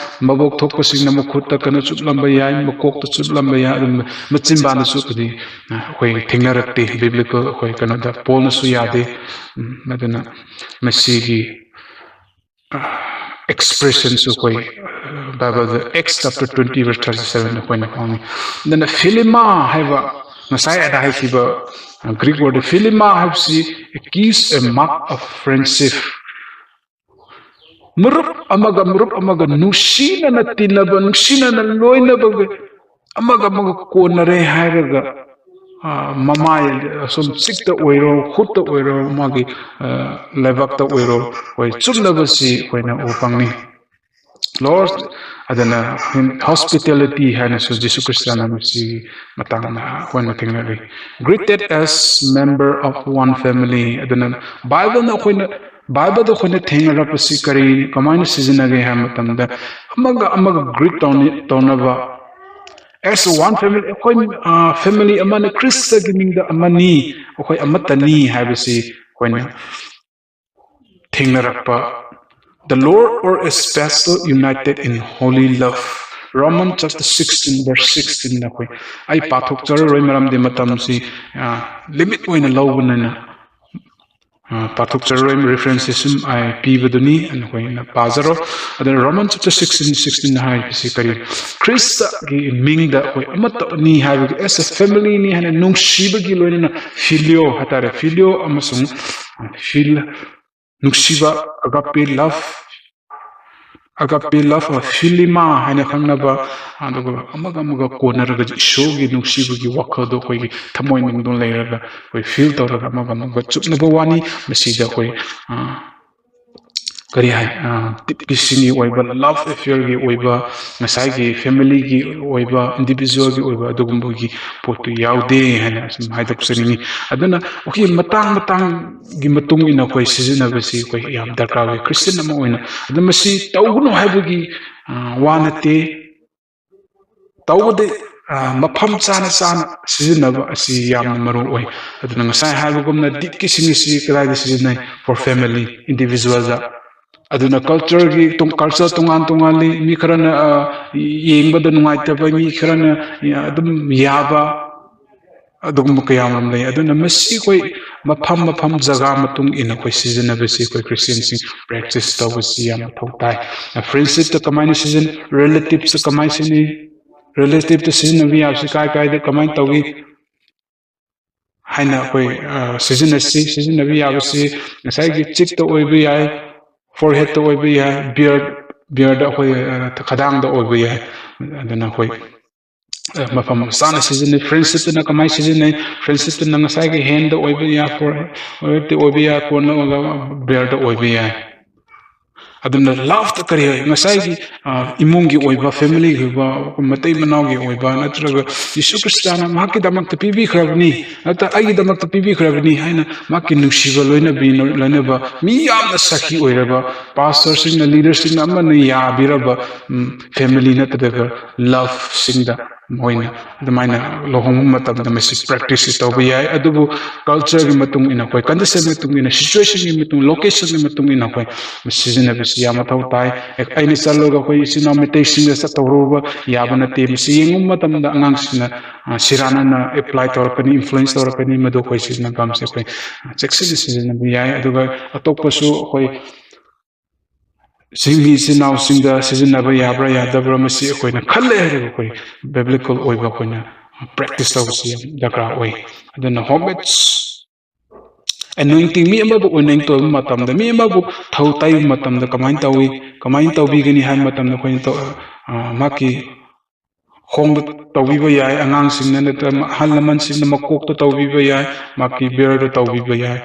ꯃꯕꯣꯛ ꯊꯣꯛꯄꯁꯤꯡꯅ ꯃꯈꯨꯠꯇ ꯀꯩꯅꯣ ꯆꯨꯞꯂꯝꯕ ꯌꯥꯏ, ꯃꯀꯣꯛꯇ ꯆꯨꯞꯂꯝꯕ ꯌꯥꯏ, ꯑꯗꯨꯝ ꯃꯆꯤꯟꯕꯥꯟꯗ ꯆꯨꯞꯄꯗꯤ, ꯑ, ꯑꯩꯈꯣꯏ ꯊꯦꯡꯅꯔꯛꯇꯦ꯫ Biblical ꯑꯩꯈꯣꯏ ꯀꯩꯅꯣꯗ ꯄꯣꯜꯅꯁꯨ ꯌꯥꯗꯦ꯫ ꯎꯝ, ꯑꯗꯨꯅ ꯃꯁꯤꯒꯤ, ꯑ, expression ꯁꯨ ꯑꯩꯈꯣꯏ, ꯑ, Bible ꯗ Acts chapter twenty verse thirty seven ꯑꯩꯈꯣꯏꯅ ꯐꯪꯉꯤ꯫ ꯑꯗꯨꯅ philema ꯍꯥꯏꯕ, ꯉꯁꯥꯏ ꯑꯩꯅ ꯍꯥꯏꯈꯤꯕ, ꯑ, Greek word philema ꯍꯥꯏꯕꯁꯤ a kiss, a mark of friendship꯫ ꯃꯔꯨꯞ ꯑꯃꯒ ꯃꯔꯨꯞ ꯑꯃꯒ ꯅꯨꯡꯁꯤꯅꯅ ꯇꯤꯟꯅꯕ, ꯅꯨꯡꯁꯤꯅꯅ ꯂꯣꯏꯅꯕꯒꯤ ꯑꯃꯒ ꯑꯃꯒ ꯀꯣꯟꯅꯔꯦ ꯍꯥꯏꯔꯒ, ꯑ, ꯃꯃꯥꯏ ꯑꯁꯨꯝ ꯆꯤꯛꯇ ꯑꯣꯏꯔꯣ, ꯈꯨꯠꯇ ꯑꯣꯏꯔꯣ, ꯃꯥꯒꯤ, ꯑ, ꯂꯩꯕꯥꯛꯇ ꯑꯣꯏꯔꯣ, ꯑꯩꯈꯣꯏ ꯆꯨꯞꯅꯕꯁꯤ ꯑꯩꯈꯣꯏꯅ ꯎꯕ ꯐꯪꯉꯤ꯫ ꯂꯣꯔꯗ, ꯑꯗꯨꯅ hospitality ꯍꯥꯏꯅꯁꯨ ꯖꯤꯁꯨ ꯈ꯭ꯔꯤꯁꯇꯅ ꯃꯁꯤꯒꯤ ꯃꯇꯥꯡꯗ ꯑꯩꯈꯣꯏꯅ ꯊꯦꯡꯅꯔꯤ꯫ Greeted as member of one family꯫ ꯑꯗꯨꯅ ꯕꯥꯏꯕꯜꯅ ꯑꯩꯈꯣꯏꯅ, ꯕꯥꯏꯕꯜꯗ ꯑꯩꯈꯣꯏꯅ ꯊꯦꯡꯅꯔꯛꯄꯁꯤ ꯀꯔꯤ, ꯀꯃꯥꯏꯅ ꯁꯤꯖꯤꯟꯅꯒꯦ ꯍꯥꯏꯕ ꯃꯇꯝꯗ, ꯑꯃꯒ ꯑꯃꯒ greet ꯇꯧꯅꯤ-, ꯇꯧꯅꯕ, as one family, ꯑꯩꯈꯣꯏ, ꯑ, family ꯑꯃꯅ ꯈ꯭ꯔꯤꯁꯇꯒꯤ ꯃꯤꯡꯗ ꯑꯃꯅꯤ, ꯑꯩꯈꯣꯏ ꯑꯃꯠꯇꯅꯤ ꯍꯥꯏꯕꯁꯤ ꯑꯩꯈꯣꯏꯅ ꯊꯦꯡꯅꯔꯛꯄ꯫ The Lord or a special united in holy love. Roman chapter sixteen verse sixteen ꯅ ꯑꯩꯈꯣꯏ, ꯑꯩ ꯄꯥꯊꯣꯛꯆꯔꯔꯣꯏ, ꯃꯔꯝꯗꯤ ꯃꯇꯝꯁꯤ, ꯑ, limit ꯑꯣꯏꯅ ꯂꯧꯕꯅꯤꯅ, ꯑ, ꯄꯥꯊꯣꯛꯆꯔꯔꯣꯏ, references ꯁꯨꯝ ꯑꯩ ꯄꯤꯕꯗꯨꯅꯤ, ꯅꯈꯣꯏꯅ ꯄꯥꯖꯔꯣ꯫ ꯑꯗꯨꯅ Roman chapter sixteen sixteen ꯍꯥꯏꯕꯁꯤ ꯀꯔꯤ? ꯈ꯭ꯔꯤꯁꯇꯒꯤ ꯃꯤꯡꯗ ꯑꯩꯈꯣꯏ ꯑꯃꯠꯇꯅꯤ ꯍꯥꯏꯕꯒꯤ, as a family ꯅꯤ ꯍꯥꯏꯅ ꯅꯨꯡꯁꯤꯕꯒꯤ ꯂꯣꯏꯅꯅ filio ꯍꯥꯏꯇꯥꯔꯦ, filio ꯑꯃꯁꯨꯡ fil, ꯅꯨꯡꯁꯤꯕ, agape love, agape love, philema ꯍꯥꯏꯅ ꯈꯪꯅꯕ, ꯑꯗꯨꯒ ꯑꯃꯒ ꯑꯃꯒ ꯀꯣꯟꯅꯔꯒ ꯏꯁꯣꯔꯒꯤ ꯅꯨꯡꯁꯤꯕꯒꯤ ꯋꯥꯈꯜꯗꯣ ꯑꯩꯈꯣꯏꯒꯤ ꯊꯃꯣꯏꯅꯨꯡꯗ ꯂꯩꯔꯒ ꯑꯩꯈꯣꯏ feel ꯇꯧꯔꯒ ꯑꯃꯒ ꯑꯃꯒ ꯆꯨꯞꯅꯕ ꯋꯥꯅꯤ꯫ ꯃꯁꯤꯗ ꯑꯩꯈꯣꯏ, ꯑ, ꯀꯔꯤ ꯍꯥꯏ, ꯑ, ꯇꯤꯞꯀꯤ ꯁꯤꯡꯒꯤ ꯑꯣꯏꯕ, love affair ꯒꯤ ꯑꯣꯏꯕ, ꯉꯁꯥꯏꯒꯤ family ꯒꯤ ꯑꯣꯏꯕ, individual ꯒꯤ ꯑꯣꯏꯕ ꯑꯗꯨꯒꯨꯝꯕꯒꯤ ꯄꯣꯠꯇꯨ ꯌꯥꯎꯗꯦ ꯍꯥꯏꯅ ꯑꯁꯨꯝ ꯍꯥꯏꯗꯣꯛꯆꯅꯤꯡꯉꯤ꯫ ꯑꯗꯨꯅ ꯑꯩꯈꯣꯏꯒꯤ ꯃꯇꯥꯡ ꯃꯇꯥꯡꯒꯤ ꯃꯇꯨꯡ ꯏꯟꯅ ꯑꯩꯈꯣꯏ ꯁꯤꯖꯤꯟꯅꯕꯁꯤ ꯑꯩꯈꯣꯏ ꯌꯥꯝ ꯗꯔꯀꯥꯔ ꯑꯣꯏ, Christian ꯑꯃ ꯑꯣꯏꯅ꯫ ꯑꯗꯨ ꯃꯁꯤ ꯇꯧꯒꯅꯨ ꯍꯥꯏꯕꯒꯤ, ꯑ, ꯋꯥ ꯅꯠꯇꯦ꯫ ꯇꯧꯕꯗꯤ, ꯑ, ꯃꯐꯝ ꯆꯥꯅ ꯆꯥꯅ ꯁꯤꯖꯤꯟꯅꯕ ꯑꯁꯤ ꯌꯥꯝꯅ ꯃꯔꯨ ꯑꯣꯏ꯫ ꯑꯗꯨꯅ ꯉꯁꯥꯏ ꯍꯥꯏꯕꯒꯨꯝꯅ ꯗꯤꯠꯀꯤ ꯁꯤꯡ ꯑꯁꯤ ꯀꯗꯥꯏꯗ ꯁꯤꯖꯤꯟꯅꯩ? For family, individual ꯗ꯫ ꯑꯗꯨꯅ culture ꯒꯤ ꯇꯣꯡ-, culture ꯇꯣꯉꯥꯟ ꯇꯣꯉꯥꯟꯂꯤ꯫ ꯃꯤ ꯈꯔꯅ, ꯑ, ꯌꯦꯡꯕꯗ ꯅꯨꯡꯉꯥꯏꯇꯕ, ꯃꯤ ꯈꯔꯅ, ꯑ, ꯑꯗꯨꯝ ꯌꯥꯕ, ꯑꯗꯨꯒꯨꯝꯕ ꯀꯌꯥ ꯑꯃ ꯂꯩ꯫ ꯑꯗꯨꯅ ꯃꯁꯤ ꯑꯩꯈꯣꯏ ꯃꯐꯝ ꯃꯐꯝ ꯖꯒꯥ ꯃꯇꯨꯡ ꯏꯟꯅ ꯑꯩꯈꯣꯏ ꯁꯤꯖꯤꯟꯅꯕꯁꯤ ꯑꯩꯈꯣꯏ Christian ꯁꯤꯡ practice ꯇꯧꯕꯁꯤ ꯌꯥꯝ ꯃꯊꯧ ꯇꯥꯏ꯫ Friendship ꯇ ꯀꯃꯥꯏꯅ ꯁꯤꯖꯤꯟ-, relatives ꯇ ꯀꯃꯥꯏꯅ ꯁꯤꯖꯤꯟꯅꯩ? Relatives ꯇ ꯁꯤꯖꯤꯟꯅꯕ ꯌꯥꯕꯁꯤ ꯀꯥꯏ ꯀꯥꯏꯗ ꯀꯃꯥꯏꯅ ꯇꯧꯏ ꯍꯥꯏꯅ ꯑꯩꯈꯣꯏ, ꯑ, ꯁꯤꯖꯤꯟꯅꯁꯤ꯫ ꯁꯤꯖꯤꯟꯅꯕ ꯌꯥꯕꯁꯤ ꯉꯁꯥꯏꯒꯤ cheek ꯇ ꯑꯣꯏꯕ ꯌꯥꯏ, forehead ꯇ ꯑꯣꯏꯕ ꯌꯥꯏ, beard, beard ꯗ ꯑꯩꯈꯣꯏ, ꯑ, ꯈꯗꯥꯡꯗ ꯑꯣꯏꯕ ꯌꯥꯏ꯫ ꯑꯗꯨꯅ ꯑꯩꯈꯣꯏ ꯑ, ꯃꯐꯝ ꯆꯥꯅ ꯁꯤꯖꯤꯟꯅꯩ꯫ Friendshipꯇꯨꯅ ꯀꯃꯥꯏꯅ ꯁꯤꯖꯤꯟꯅꯩ? Friendshipꯇꯨꯅ ꯉꯁꯥꯏꯒꯤ handꯗ ꯑꯣꯏꯕ ꯌꯥꯏ, foreheadꯇ ꯑꯣꯏꯕ ꯌꯥꯏ, ꯀꯣꯟꯅ ꯑꯣꯏꯕ, bareꯗ ꯑꯣꯏꯕ ꯌꯥꯏ꯫ ꯑꯗꯨꯅ loveꯇ ꯀꯔꯤ ꯍꯥꯏ? ꯉꯁꯥꯏꯒꯤ, ꯑ, ꯏꯃꯨꯡꯒꯤ ꯑꯣꯏꯕ, familyꯒꯤ ꯑꯣꯏꯕ, ꯃꯇꯩ ꯃꯅꯥꯎꯒꯤ ꯑꯣꯏꯕ, ꯅꯠꯇ꯭ꯔꯒ ꯌꯤꯁꯨ ꯈ꯭ꯔꯤꯁꯇꯥꯅ ꯃꯍꯥꯛꯀꯤꯗꯃꯛꯇ ꯄꯤꯕꯤꯈ꯭ꯔꯕꯅꯤ, ꯅꯠꯇ꯭ꯔ ꯑꯩꯒꯤꯗꯃꯛꯇ ꯄꯤꯕꯤꯈ꯭ꯔꯕꯅꯤ ꯍꯥꯏꯅ ꯃꯍꯥꯛꯀꯤ ꯅꯨꯡꯁꯤꯕ ꯂꯣꯏꯅꯕꯤ-, ꯂꯣꯏꯅꯕ ꯃꯤ ꯌꯥꯝꯅ ꯁꯥꯈꯤ ꯑꯣꯏꯔꯕ pastorꯁꯤꯡꯅ, leaderꯁꯤꯡꯅ ꯑꯃꯅ ꯌꯥꯕꯤꯔꯕ, ꯎꯝ, family ꯅꯠꯇ꯭ꯔꯒ loveꯁꯤꯡꯗ ꯃꯣꯏꯅ ꯑꯗꯨꯃꯥꯏꯅ ꯂꯨꯍꯣꯡꯕ ꯃꯇꯝꯗ ꯃꯁꯤ practiceꯁꯤ ꯇꯧꯕ ꯌꯥꯏ꯫ ꯑꯗꯨꯕꯨ cultureꯒꯤ ꯃꯇꯨꯡ ꯏꯟꯅ ꯑꯩꯈꯣꯏ, conditionꯒꯤ ꯃꯇꯨꯡ ꯏꯟꯅ, situationꯒꯤ ꯃꯇꯨꯡ, locationꯒꯤ ꯃꯇꯨꯡ ꯏꯟꯅ ꯑꯩꯈꯣꯏ ꯁꯤꯖꯤꯟꯅꯕꯁꯤ ꯌꯥꯝ ꯃꯊꯧ ꯇꯥꯏ꯫ ꯑꯩꯅ ꯆꯠꯂꯒ ꯑꯩꯈꯣꯏ ꯏꯆꯤꯟ ꯏꯅꯥꯎ ꯃꯩꯇꯩꯁꯤꯡꯗ ꯆꯠꯇꯧꯔꯨꯕ ꯌꯥꯕ ꯅꯠꯇꯦ꯫ ꯃꯁꯤ ꯌꯦꯡꯕ ꯃꯇꯝꯗ ꯑꯉꯥꯡꯁꯤꯡꯅ, ꯑ, ꯁꯤꯔꯥꯟꯅꯅ apply ꯇꯧꯔꯛꯀꯅꯤ, influence ꯇꯧꯔꯛꯀꯅꯤ꯫ ꯃꯗꯨ ꯑꯩꯈꯣꯏ ꯁꯤꯖꯤꯟꯅꯐꯝꯁꯦ ꯑꯩꯈꯣꯏ, ꯑ, ꯆꯦꯛꯁꯤꯟꯅ ꯁꯤꯖꯤꯟꯅꯕ ꯌꯥꯏ꯫ ꯑꯗꯨꯒ ꯑꯇꯣꯞꯄꯁꯨ ꯑꯩꯈꯣꯏ ꯁꯤꯡꯒꯤ ꯏꯆꯤꯟ ꯏꯅꯥꯎꯁꯤꯡꯗ ꯁꯤꯖꯤꯟꯅꯕ ꯌꯥꯕ꯭ꯔꯥ ꯌꯥꯗꯕ꯭ꯔꯥ, ꯃꯁꯤ ꯑꯩꯈꯣꯏꯅ ꯈꯜꯂꯦ ꯍꯥꯏꯔꯒ ꯑꯩꯈꯣꯏ biblical ꯑꯣꯏꯕ ꯑꯩꯈꯣꯏꯅ practice ꯇꯧꯕꯁꯤ ꯌꯥꯝ ꯗꯔꯀꯥꯔ ꯑꯣꯏ꯫ ꯑꯗꯨꯅ homage anointing, ꯃꯤ ꯑꯃꯕꯨ anoint ꯇꯧꯕ ꯃꯇꯝꯗ, ꯃꯤ ꯑꯃꯕꯨ ꯊꯧ ꯇꯩꯕ ꯃꯇꯝꯗ ꯀꯃꯥꯏꯅ ꯇꯧꯏ, ꯀꯃꯥꯏꯅ ꯇꯧꯕꯤꯒꯅꯤ ꯍꯥꯏꯕ ꯃꯇꯝꯗ ꯑꯩꯈꯣꯏꯅ ꯇꯧ-, ꯑ, ꯃꯍꯥꯛꯀꯤ ꯈꯣꯡꯗ ꯇꯧꯕꯤꯕ ꯌꯥꯏ, ꯑꯉꯥꯡꯁꯤꯡꯅ ꯅꯠꯇ꯭ꯔꯒ ꯑꯍꯜ ꯂꯃꯟꯁꯤꯡꯅ ꯃꯀꯣꯛꯇ ꯇꯧꯕꯤꯕ ꯌꯥꯏ, ꯃꯍꯥꯛꯀꯤ bareꯗ ꯇꯧꯕꯤꯕ ꯌꯥꯏ,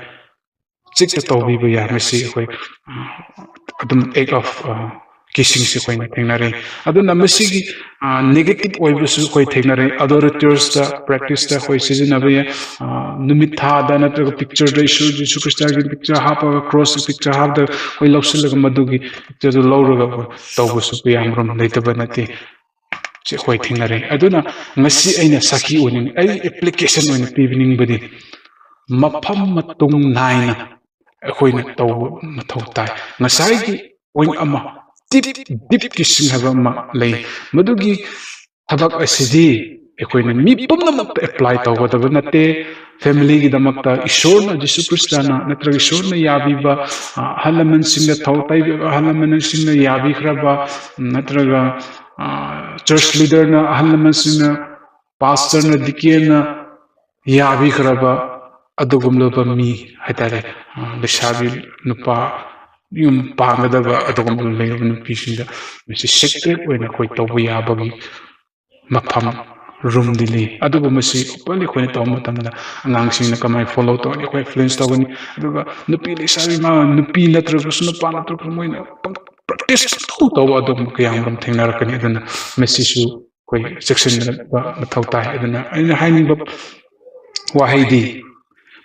ꯆꯤꯛꯇ ꯇꯧꯕꯤꯕ ꯌꯥꯏ꯫ ꯃꯁꯤ ꯑꯩꯈꯣꯏ, ꯑ, ꯑꯗꯨꯝ act of, ꯑ, kissingꯁꯤ ꯑꯩꯈꯣꯏꯅ ꯊꯦꯡꯅꯔꯤ꯫ ꯑꯗꯨꯅ ꯃꯁꯤꯒꯤ, ꯑ, negative ꯑꯣꯏꯕꯁꯨ ꯑꯩꯈꯣꯏ ꯊꯦꯡꯅꯔꯤ꯫ Adoratorsta, practiceꯇ ꯑꯩꯈꯣꯏ ꯁꯤꯖꯤꯟꯅꯕ ꯌꯥꯏ꯫ ꯑ, ꯅꯨꯃꯤꯠ ꯊꯥꯗ ꯅꯠꯇ꯭ꯔꯒ pictureꯗ ꯏꯁꯨ ꯖꯤꯁꯨ ꯈ꯭ꯔꯤꯁꯇꯒꯤ picture ꯍꯥꯞꯄꯒ crossꯀꯤ picture ꯍꯥꯞꯄꯗ ꯑꯩꯈꯣꯏ ꯂꯧꯁꯤꯜꯂꯒ ꯃꯗꯨꯒꯤ pictureꯗꯨ ꯂꯧꯔꯒ ꯑꯩꯈꯣꯏ ꯇꯧꯕꯁꯨ ꯀꯌꯥꯃꯔꯨꯝ ꯂꯩꯇꯕ ꯅꯠꯇꯦ꯫ ꯁꯤ ꯑꯩꯈꯣꯏ ꯊꯦꯡꯅꯔꯦ꯫ ꯑꯗꯨꯅ ꯉꯁꯤ ꯑꯩꯅ ꯁꯥꯈꯤ ꯑꯣꯏꯅꯤꯡ-, ꯑꯩ application ꯑꯣꯏꯅ ꯄꯤꯕꯤꯅꯤꯡꯕꯗꯤ ꯃꯐꯝ ꯃꯇꯨꯡ ꯅꯥꯏꯅ ꯑꯩꯈꯣꯏꯅ ꯇꯧꯕ ꯃꯊꯧ ꯇꯥꯏ꯫ ꯉꯁꯥꯏꯒꯤ point ꯑꯃ, deep, deep kissing ꯍꯥꯏꯕ ꯑꯃ ꯂꯩ꯫ ꯃꯗꯨꯒꯤ ꯊꯕꯛ ꯑꯁꯤꯗꯤ ꯑꯩꯈꯣꯏꯅ ꯃꯤ ꯄꯨꯝꯅꯃꯛꯇ apply ꯇꯧꯒꯗꯕ ꯅꯠꯇꯦ꯫ Familyꯒꯤꯗꯃꯛꯇ ꯏꯁꯣꯔꯅ, ꯖꯤꯁꯨ ꯈ꯭ꯔꯤꯁꯇꯅ ꯅꯠꯇ꯭ꯔꯒ ꯏꯁꯣꯔꯅ ꯌꯥꯕꯤꯕ, ꯑ, ꯑꯍꯜ ꯂꯃꯟꯁꯤꯡꯅ ꯊꯧ ꯇꯩꯕꯤꯕ, ꯑꯍꯜ ꯂꯃꯟꯁꯤꯡꯅ ꯌꯥꯕꯤꯈ꯭ꯔꯕ, ꯅꯠꯇ꯭ꯔꯒ, ꯑ, church leaderꯅ, ꯑꯍꯜ ꯂꯃꯟꯁꯤꯡꯅ, pastorꯅ, deaconꯅ ꯌꯥꯕꯤꯈ꯭ꯔꯕ ꯑꯗꯨꯒꯨꯝꯂꯕ ꯃꯤ ꯍꯥꯏꯇꯥꯔꯦ, ꯑ, ꯂꯩꯁꯥꯕꯤ ꯅꯨꯄꯥ ꯌꯨꯝ ꯄꯥꯟꯒꯗꯕ ꯑꯗꯨꯒꯨꯝꯕ ꯂꯩꯔꯕ ꯅꯨꯄꯤꯁꯤꯡꯗ ꯃꯁꯤ secret ꯑꯣꯏꯅ ꯑꯩꯈꯣꯏ ꯇꯧꯕ ꯌꯥꯕꯒꯤ ꯃꯐꯝ ꯔꯨꯝꯗꯤ ꯂꯩ꯫ ꯑꯗꯨꯒꯨꯝꯕꯁꯤ ꯑꯣꯄꯟꯂꯤ ꯑꯩꯈꯣꯏꯅ ꯇꯧꯕ ꯃꯇꯝꯗ ꯑꯉꯥꯡꯁꯤꯡꯅ ꯀꯃꯥꯏꯅ ꯐꯣꯂꯣ ꯇꯧꯒꯅꯤ, ꯑꯩꯈꯣꯏ ꯏꯟꯐ꯭ꯂꯨꯌꯦꯟꯁ ꯇꯧꯒꯅꯤ꯫ ꯑꯗꯨꯒ ꯅꯨꯄꯤ ꯂꯩꯁꯥꯕꯤ ꯃꯥ ꯅꯨꯄꯤ ꯅꯠꯇ꯭ꯔꯒꯁꯨ ꯅꯨꯄꯥ ꯅꯠꯇ꯭ꯔꯒꯁꯨ ꯃꯣꯏꯅ ꯄ꯭ꯔꯦꯛꯇꯤꯁ ꯇꯧ ꯇꯧꯕ ꯑꯗꯨꯒꯨꯝꯕ ꯀꯌꯥ ꯑꯃꯔꯣꯝ ꯊꯦꯡꯅꯔꯛꯀꯅꯤ꯫ ꯑꯗꯨꯅ ꯃꯁꯤꯁꯨ ꯑꯩꯈꯣꯏ ꯆꯦꯛꯁꯤꯟꯕ ꯃꯊꯧ ꯇꯥꯏ꯫ ꯑꯗꯨꯅ ꯑꯩꯅ ꯍꯥꯏꯅꯤꯡꯕ ꯋꯥꯍꯩꯗꯤ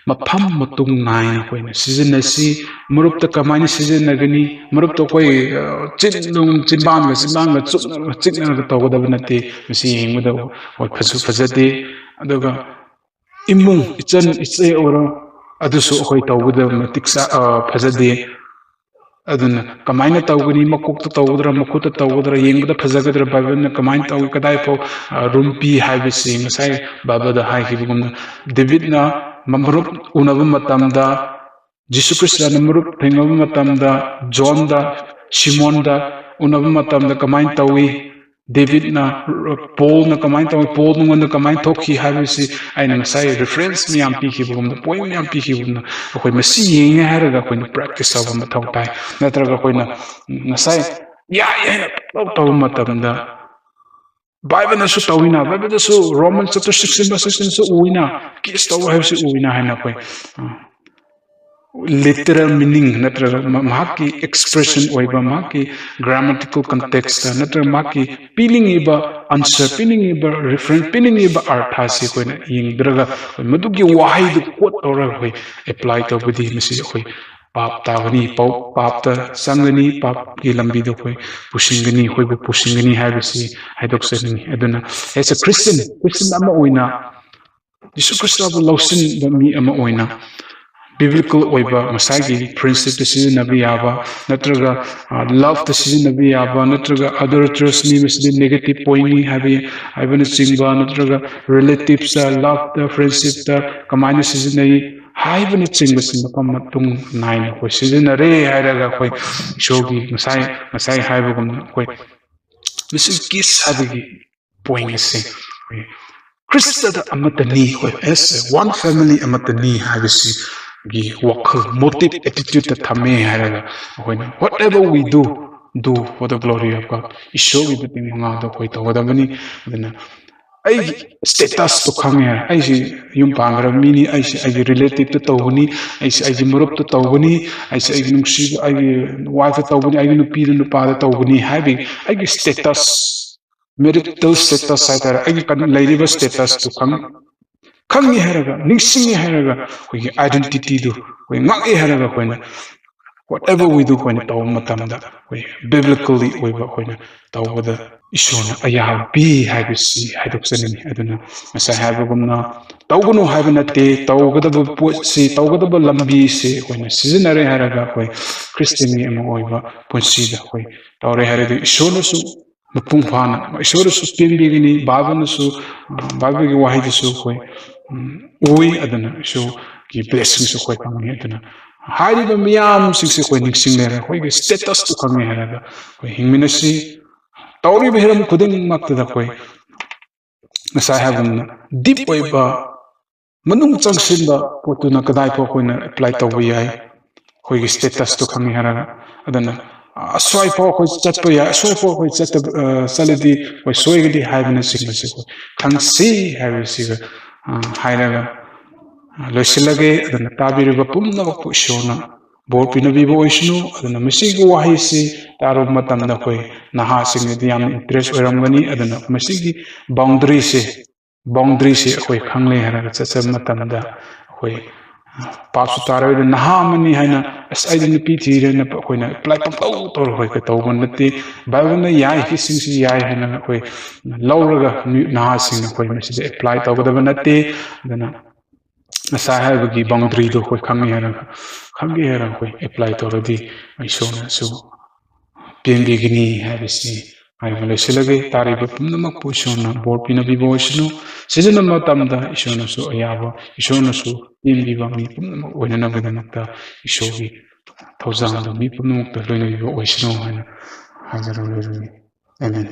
ꯃꯐꯝ ꯃꯇꯨꯡ ꯅꯥꯏꯅ ꯑꯩꯈꯣꯏꯅ ꯁꯤꯖꯤꯟꯅꯁꯤ꯫ ꯃꯔꯨꯞꯇ ꯀꯃꯥꯏꯅ ꯁꯤꯖꯤꯟꯅꯒꯅꯤ? ꯃꯔꯨꯞꯇ ꯑꯩꯈꯣꯏ, ꯑ, ꯆꯤꯟ-, ꯆꯤꯟꯕꯥꯡꯒ ꯆꯤꯟꯕꯥꯡꯒ ꯆꯨꯞꯅꯔꯒ ꯆꯤꯛꯅꯔꯒ ꯇꯧꯒꯗꯕ ꯅꯠꯇꯦ꯫ ꯃꯁꯤ ꯌꯦꯡꯕꯗ ꯑꯩꯈꯣꯏ ꯐꯖꯁꯨ ꯐꯖꯗꯦ꯫ ꯑꯗꯨꯒ ꯏꯃꯨꯡ, ꯏꯆꯟ ꯏꯆꯦ ꯑꯣꯏꯔꯣ, ꯑꯗꯨꯁꯨ ꯑꯩꯈꯣꯏ ꯇꯧꯕꯗ ꯃꯇꯤꯛ ꯆꯥ-, ꯑ, ꯐꯖꯗꯦ꯫ ꯑꯗꯨꯅ ꯀꯃꯥꯏꯅ ꯇꯧꯒꯅꯤ? ꯃꯀꯣꯛꯇ ꯇꯧꯒꯗ꯭ꯔꯥ, ꯃꯈꯨꯠꯇ ꯇꯧꯒꯗ꯭ꯔꯥ, ꯌꯦꯡꯕꯗ ꯐꯖꯒꯗ꯭ꯔꯥ, ꯕꯥꯏꯕꯜꯅ ꯀꯃꯥꯏꯅ ꯇꯧꯏ, ꯀꯗꯥꯏ ꯐꯥꯎ, ꯑ, ꯔꯨꯝ ꯄꯤ ꯍꯥꯏꯕꯁꯤ ꯉꯁꯥꯏ ꯕꯥꯏꯕꯜꯗ ꯍꯥꯏꯈꯤꯕꯒꯨꯝꯅ ꯗꯦꯕꯤꯠꯅ ꯃ-, ꯃꯔꯨꯞ ꯎꯅꯕ ꯃꯇꯝꯗ, ꯖꯤꯁꯨ ꯈ꯭ꯔꯤꯁꯇꯅ ꯃꯔꯨꯞ ꯊꯦꯡꯅꯕ ꯃꯇꯝꯗ, ꯖꯣꯟꯗ, ꯁꯤꯃꯣꯟꯗ ꯎꯅꯕ ꯃꯇꯝꯗ ꯀꯃꯥꯏꯅ ꯇꯧꯏ? ꯗꯦꯕꯤꯠꯅ, ꯄꯣꯜꯅ ꯀꯃꯥꯏꯅ ꯇꯧꯏ? ꯄꯣꯜ ꯃꯉꯣꯟꯗ ꯀꯃꯥꯏꯅ ꯊꯣꯛꯈꯤ ꯍꯥꯏꯕꯁꯤ ꯑꯩꯅ ꯉꯁꯥꯏ ꯔꯤꯐꯔꯦꯟꯁ ꯃꯌꯥꯝ ꯄꯤꯈꯤꯕꯒꯨꯝꯅ, ꯄꯣꯏꯟ ꯃꯌꯥꯝ ꯄꯤꯈꯤꯕꯒꯨꯝꯅ, ꯑꯩꯈꯣꯏ ꯃꯁꯤ ꯌꯦꯡꯉꯦ ꯍꯥꯏꯔꯒ ꯑꯩꯈꯣꯏꯅ ꯄ꯭ꯔꯦꯛꯇꯤꯁ ꯇꯧꯕ ꯃꯊꯧ ꯇꯥꯏ꯫ ꯅꯠꯇ꯭ꯔꯒ ꯑꯩꯈꯣꯏꯅ ꯉꯁꯥꯏ ꯌꯥꯏ ꯍꯥꯏꯅ ꯄꯪꯇꯧ ꯇꯧꯕ ꯃꯇꯝꯗ ꯕꯥꯏꯕꯜꯅꯁꯨ ꯇꯧꯏꯅ, ꯕꯥꯏꯕꯜꯗꯁꯨ Roman chapter sixteen verse sixteen ꯁꯨ ꯎꯏꯅ, ꯀꯤꯁ ꯇꯧꯕ ꯍꯥꯏꯕꯁꯤ ꯎꯏꯅ ꯍꯥꯏꯅ ꯑꯩꯈꯣꯏ, ꯑ, ꯂꯤꯇꯔꯦꯜ ꯃꯤꯅꯤꯡ ꯅꯠꯇ꯭ꯔꯒ ꯃ-, ꯃꯍꯥꯛꯀꯤ ꯑꯦꯛꯁꯄ꯭ꯔꯦꯁꯟ ꯑꯣꯏꯕ, ꯃꯍꯥꯛꯀꯤ ꯒ꯭ꯔꯥꯃꯦꯇꯤꯀꯦꯜ ꯀꯟꯇꯦꯛꯁꯇ ꯅꯠꯇ꯭ꯔꯒ ꯃꯍꯥꯛꯀꯤ ꯄꯤꯅꯤꯡꯉꯤꯕ ꯑꯟꯁꯔ, ꯄꯤꯅꯤꯡꯉꯤꯕ ꯔꯤꯐꯔꯦꯟꯁ, ꯄꯤꯅꯤꯡꯉꯤꯕ ꯑꯔꯊ ꯑꯁꯤ ꯑꯩꯈꯣꯏꯅ ꯌꯦꯡꯗ꯭ꯔꯒ ꯑꯩꯈꯣꯏ ꯃꯗꯨꯒꯤ ꯋꯥꯍꯩꯗꯨ ꯀꯣꯠ ꯇꯧꯔꯒ ꯑꯩꯈꯣꯏ ꯑꯦꯄ꯭ꯂꯥꯏ ꯇꯧꯕꯗꯤ ꯃꯁꯤ ꯑꯩꯈꯣꯏ ꯄꯥꯞ ꯇꯥꯒꯅꯤ, ꯄꯥꯎ-, ꯄꯥꯞꯇ ꯆꯪꯒꯅꯤ, ꯄꯥꯞꯀꯤ ꯂꯝꯕꯤꯗ ꯑꯩꯈꯣꯏ ꯄꯨꯁꯤꯟꯒꯅꯤ, ꯑꯩꯈꯣꯏꯕꯨ ꯄꯨꯁꯤꯟꯒꯅꯤ ꯍꯥꯏꯕꯁꯤ ꯍꯥꯏꯗꯣꯛꯆꯅꯤꯡꯉꯤ꯫ ꯑꯗꯨꯅ as a Christian, ꯈ꯭ꯔꯤꯁꯇꯤꯌꯟ ꯑꯃ ꯑꯣꯏꯅ, ꯖꯤꯁꯨ ꯈ꯭ꯔꯤꯁꯇꯕꯨ ꯂꯧꯁꯤꯟꯕ ꯃꯤ ꯑꯃ ꯑꯣꯏꯅ, ꯕꯤꯕ꯭ꯂꯤꯀꯦꯜ ꯑꯣꯏꯕ ꯉꯁꯥꯏꯒꯤ ꯐ꯭ꯔꯦꯟꯁꯤꯞꯇ ꯁꯤꯖꯤꯟꯅꯕ ꯌꯥꯕ, ꯅꯠꯇ꯭ꯔꯒ, ꯑ, ꯂꯚꯇ ꯁꯤꯖꯤꯟꯅꯕ ꯌꯥꯕ, ꯅꯠꯇ꯭ꯔꯒ ꯑꯗꯜꯇꯔꯁꯅꯤ, ꯃꯁꯤꯗꯤ ꯅꯦꯒꯦꯇꯤꯚ ꯄꯣꯏꯟꯅꯤ ꯍꯥꯏꯕ, ꯍꯥꯏꯕꯅꯆꯤꯡꯕ, ꯅꯠꯇ꯭ꯔꯒ ꯔꯤꯂꯦꯇꯤꯞꯁꯇ, ꯂꯚꯇ, ꯐ꯭ꯔꯦꯟꯁꯤꯞꯇ ꯀꯃꯥꯏꯅ ꯁꯤꯖꯤꯟꯅꯩ ꯍꯥꯏꯕꯅꯆꯤꯡꯕꯁꯤ ꯃꯐꯝ ꯃꯇꯨꯡ ꯅꯥꯏꯅ ꯑꯩꯈꯣꯏ ꯁꯤꯖꯤꯟꯅꯔꯦ ꯍꯥꯏꯔꯒ ꯑꯩꯈꯣꯏ ꯏꯁꯣꯔꯒꯤ ꯉꯁꯥꯏ, ꯉꯁꯥꯏ ꯍꯥꯏꯕꯒꯨꯝꯅ ꯑꯩꯈꯣꯏ ꯃꯁꯤ ꯀꯤꯁ ꯍꯥꯏꯕꯒꯤ ꯄꯣꯏꯟ ꯑꯁꯤ ꯑꯩꯈꯣꯏ ꯈ꯭ꯔꯤꯁꯇꯗ ꯑꯃꯠꯇꯅꯤ, ꯑꯩꯈꯣꯏ as a one family ꯑꯃꯠꯇꯅꯤ ꯍꯥꯏꯕꯁꯤꯒꯤ ꯋꯥꯈꯜ, ꯃꯣꯇꯤꯚ, ꯑꯦꯇꯤꯇ꯭ꯌꯨꯠꯇ ꯊꯝꯃꯦ ꯍꯥꯏꯔꯒ ꯑꯩꯈꯣꯏꯅ whatever we do, do for the glory of God. ꯏꯁꯣꯔꯒꯤ ꯃꯇꯦꯡ ꯃꯉꯥꯗꯣ ꯑꯩꯈꯣꯏ ꯇꯧꯒꯗꯕꯅꯤ꯫ ꯑꯗꯨꯅ ꯑꯩꯒꯤ status ꯇꯣ ꯈꯪꯉꯦ꯫ ꯑꯩꯁꯤ ꯌꯨꯝ ꯄꯥꯟꯈ꯭ꯔꯕ ꯃꯤꯅꯤ, ꯑꯩꯁꯤ ꯑꯩꯒꯤ relative ꯇ ꯇꯧꯕꯅꯤ, ꯑꯩꯁꯤ ꯑꯩꯒꯤ ꯃꯔꯨꯞꯇ ꯇꯧꯕꯅꯤ, ꯑꯩꯁꯤ ꯑꯩꯒꯤ ꯅꯨꯡꯁꯤꯕ ꯑꯩꯒꯤ wife ꯇ ꯇꯧꯕꯅꯤ, ꯑꯩꯒꯤ ꯅꯨꯄꯤꯗ ꯅꯨꯄꯥꯗ ꯇꯧꯕꯅꯤ ꯍꯥꯏꯕꯒꯤ ꯑꯩꯒꯤ status, marital status ꯍꯥꯏꯇꯥꯔꯦ, ꯑꯩꯒꯤ ꯀꯟ-, ꯂꯩꯔꯤꯕ status ꯇꯨ ꯈꯪ-, ꯈꯪꯉꯤ ꯍꯥꯏꯔꯒ, ꯅꯤꯡꯁꯤꯡꯉꯤ ꯍꯥꯏꯔꯒ, ꯑꯩꯈꯣꯏꯒꯤ identity ꯗꯨ ꯑꯩꯈꯣꯏ ꯉꯥꯛꯑꯦ ꯍꯥꯏꯔꯒ ꯑꯩꯈꯣꯏꯅ whatever we do ꯑꯩꯈꯣꯏꯅ ꯇꯧꯕ ꯃꯇꯝꯗ ꯑꯩꯈꯣꯏ biblically ꯑꯣꯏꯕ ꯑꯩꯈꯣꯏꯅ ꯇꯧꯕꯗ ꯏꯁꯣꯔꯅ ꯑꯌꯥꯕ ꯄꯤ ꯍꯥꯏꯕꯁꯤ ꯍꯥꯏꯗꯣꯛꯆꯅꯤꯡꯉꯤ꯫ ꯑꯗꯨꯅ ꯉꯁꯥꯏ ꯍꯥꯏꯕꯒꯨꯝꯅ ꯇꯧꯒꯅꯨ ꯍꯥꯏꯕ ꯅꯠꯇꯦ, ꯇꯧꯒꯗꯕ ꯄꯣꯠꯁꯤ, ꯇꯧꯒꯗꯕ ꯂꯝꯕꯤꯁꯤ ꯑꯩꯈꯣꯏꯅ ꯁꯤꯖꯤꯟꯅꯔꯦ ꯍꯥꯏꯔꯒ ꯑꯩꯈꯣꯏ Christian ꯒꯤ ꯑꯃ ꯑꯣꯏꯕ ꯄꯨꯟꯁꯤꯗ ꯑꯩꯈꯣꯏ ꯇꯧꯔꯦ ꯍꯥꯏꯔꯗꯤ ꯏꯁꯣꯔꯅꯁꯨ ꯃꯄꯨꯡ ꯐꯥꯅ, ꯏꯁꯣꯔꯅꯁꯨ ꯄꯦꯟꯕꯤꯒꯅꯤ, ꯕꯥꯏꯕꯜꯅꯁꯨ, ꯑ, ꯕꯥꯏꯕꯜꯒꯤ ꯋꯥꯍꯩꯗꯁꯨ ꯑꯩꯈꯣꯏ, ꯎꯝ, ꯎꯏ꯫ ꯑꯗꯨꯅ ꯏꯁꯣꯔꯒꯤ blessing ꯁꯨ ꯑꯩꯈꯣꯏ ꯐꯪꯒꯅꯤ꯫ ꯑꯗꯨꯅ ꯍꯥꯏꯔꯤꯕ ꯃꯌꯥꯝꯁꯤꯡꯁꯦ ꯑꯩꯈꯣꯏ ꯅꯤꯡꯁꯤꯡꯂꯦ, ꯑꯩꯈꯣꯏꯒꯤ status ꯇꯨ ꯈꯪꯉꯦ ꯍꯥꯏꯔꯒ ꯑꯩꯈꯣꯏ ꯍꯤꯡꯃꯤꯟꯅꯁꯤ꯫ ꯇꯧꯔꯤꯕ ꯍꯤꯔꯝ ꯈꯨꯗꯤꯡꯃꯛꯇꯗ ꯑꯩꯈꯣꯏ ꯉꯁꯥꯏ ꯍꯥꯏꯕꯒꯨꯝꯅ deep ꯑꯣꯏꯕ ꯃꯅꯨꯡ ꯆꯪꯁꯤꯟꯕ ꯄꯣꯠꯇꯨꯅ ꯀꯗꯥꯏ ꯐꯥꯎ ꯑꯩꯈꯣꯏꯅ apply ꯇꯧꯕ ꯌꯥꯏ, ꯑꯩꯈꯣꯏꯒꯤ status ꯇꯨ ꯈꯪꯉꯦ ꯍꯥꯏꯔꯒ꯫ ꯑꯗꯨꯅ, ꯑ, ꯑꯁ꯭ꯋꯥꯏ ꯐꯥꯎ ꯑꯩꯈꯣꯏ ꯆꯠꯄ ꯌꯥꯏ, ꯑꯁ꯭ꯋꯥꯏ ꯐꯥꯎ ꯑꯩꯈꯣꯏ ꯆꯠꯇꯕ, ꯑ, ꯆꯠꯂꯗꯤ ꯑꯩꯈꯣꯏ ꯁꯣꯏꯒꯅꯤ ꯍꯥꯏꯕꯅꯆꯤꯡꯕꯁꯦ ꯑꯩꯈꯣꯏ ꯈꯪꯁꯤ ꯍꯥꯏꯕꯁꯤꯒ, ꯑ, ꯍꯥꯏꯔꯒ, ꯑ, ꯂꯣꯏꯁꯤꯜꯂꯒꯦ꯫ ꯑꯗꯨꯅ ꯇꯥꯕꯤꯔꯤꯕ ꯄꯨꯝꯅꯃꯛꯄꯨ ꯏꯁꯣꯔꯅ ꯕꯣꯔ ꯄꯤꯅꯕꯤꯕ ꯑꯣꯏꯁꯅꯨ꯫ ꯑꯗꯨꯅ ꯃꯁꯤꯒꯤ ꯋꯥꯍꯩꯁꯤ ꯇꯥꯔꯨꯕ ꯃꯇꯝꯗ ꯑꯩꯈꯣꯏ ꯅꯍꯥꯁꯤꯡꯅꯗꯤ ꯌꯥꯝꯅ interest ꯑꯣꯏꯔꯝꯒꯅꯤ꯫ ꯑꯗꯨꯅ ꯃꯁꯤꯒꯤ boundary ꯁꯦ, boundary ꯁꯦ ꯑꯩꯈꯣꯏ ꯈꯪꯂꯦ ꯍꯥꯏꯔꯒ ꯆꯠꯆꯕ ꯃꯇꯝꯗ ꯑꯩꯈꯣꯏ, ꯑ, ꯄꯥꯞꯁꯨ ꯇꯥꯔꯣꯏꯗ꯫ ꯅꯍꯥ ꯑꯃꯅꯤ ꯍꯥꯏꯅ, "ꯑꯁ, ꯑꯩꯗꯤ ꯅꯨꯄꯤ ꯊꯤꯔꯦꯅ" ꯑꯩꯈꯣꯏꯅ apply ꯄꯪꯇꯧ ꯇꯧꯔꯒ ꯑꯩꯈꯣꯏ ꯇꯧꯕ ꯅꯠꯇꯦ꯫ ꯕꯥꯏꯕꯜꯅ ꯌꯥꯏ, ꯁꯤꯁꯤꯡꯁꯤ ꯌꯥꯏ ꯍꯥꯏꯅ ꯑꯩꯈꯣꯏ ꯂꯧꯔꯒ ꯃꯤ-, ꯅꯍꯥꯁꯤꯡꯅ ꯑꯩꯈꯣꯏ ꯃꯁꯤꯗ apply ꯇꯧꯒꯗꯕ ꯅꯠꯇꯦ꯫ ꯑꯗꯨꯅ ꯉꯁꯥꯏ ꯍꯥꯏꯕꯒꯤ boundary ꯗꯨ ꯑꯩꯈꯣꯏ ꯈꯪꯉꯦ ꯍꯥꯏꯔꯒ, ꯈꯪꯉꯦ ꯍꯥꯏꯔꯒ ꯑꯩꯈꯣꯏ apply ꯇꯧꯔꯗꯤ ꯏꯁꯣꯔꯅꯁꯨ ꯄꯦꯟꯕꯤꯒꯅꯤ ꯍꯥꯏꯕꯁꯤ ꯍꯥꯏꯔꯒ ꯂꯣꯏꯁꯤꯜꯂꯒꯦ꯫ ꯇꯥꯔꯤꯕ ꯄꯨꯝꯅꯃꯛꯄꯨ ꯏꯁꯣꯔꯅ ꯕꯣꯔ ꯄꯤꯅꯕꯤꯕ ꯑꯣꯏꯁꯅꯨ꯫ ꯁꯤꯖꯤꯟꯅꯕ ꯃꯇꯝꯗ ꯏꯁꯣꯔꯅꯁꯨ ꯑꯌꯥꯕ, ꯏꯁꯣꯔꯅꯁꯨ ꯄꯦꯟꯕꯤꯕ ꯃꯤ ꯄꯨꯝꯅꯃꯛ ꯑꯣꯏꯅꯅꯕꯒꯤꯗꯃꯛꯇ ꯏꯁꯣꯔꯒꯤ ꯊꯧꯖꯥꯜꯗꯨ ꯃꯤ ꯄꯨꯝꯅꯃꯛꯇ ꯂꯣꯏꯅꯕꯤꯕ ꯑꯣꯏꯁꯅꯨ ꯍꯥꯏꯅ ꯍꯥꯏꯖꯔꯒ ꯂꯣꯏꯖꯔꯒꯦ꯫ ꯑꯃꯦꯟ꯫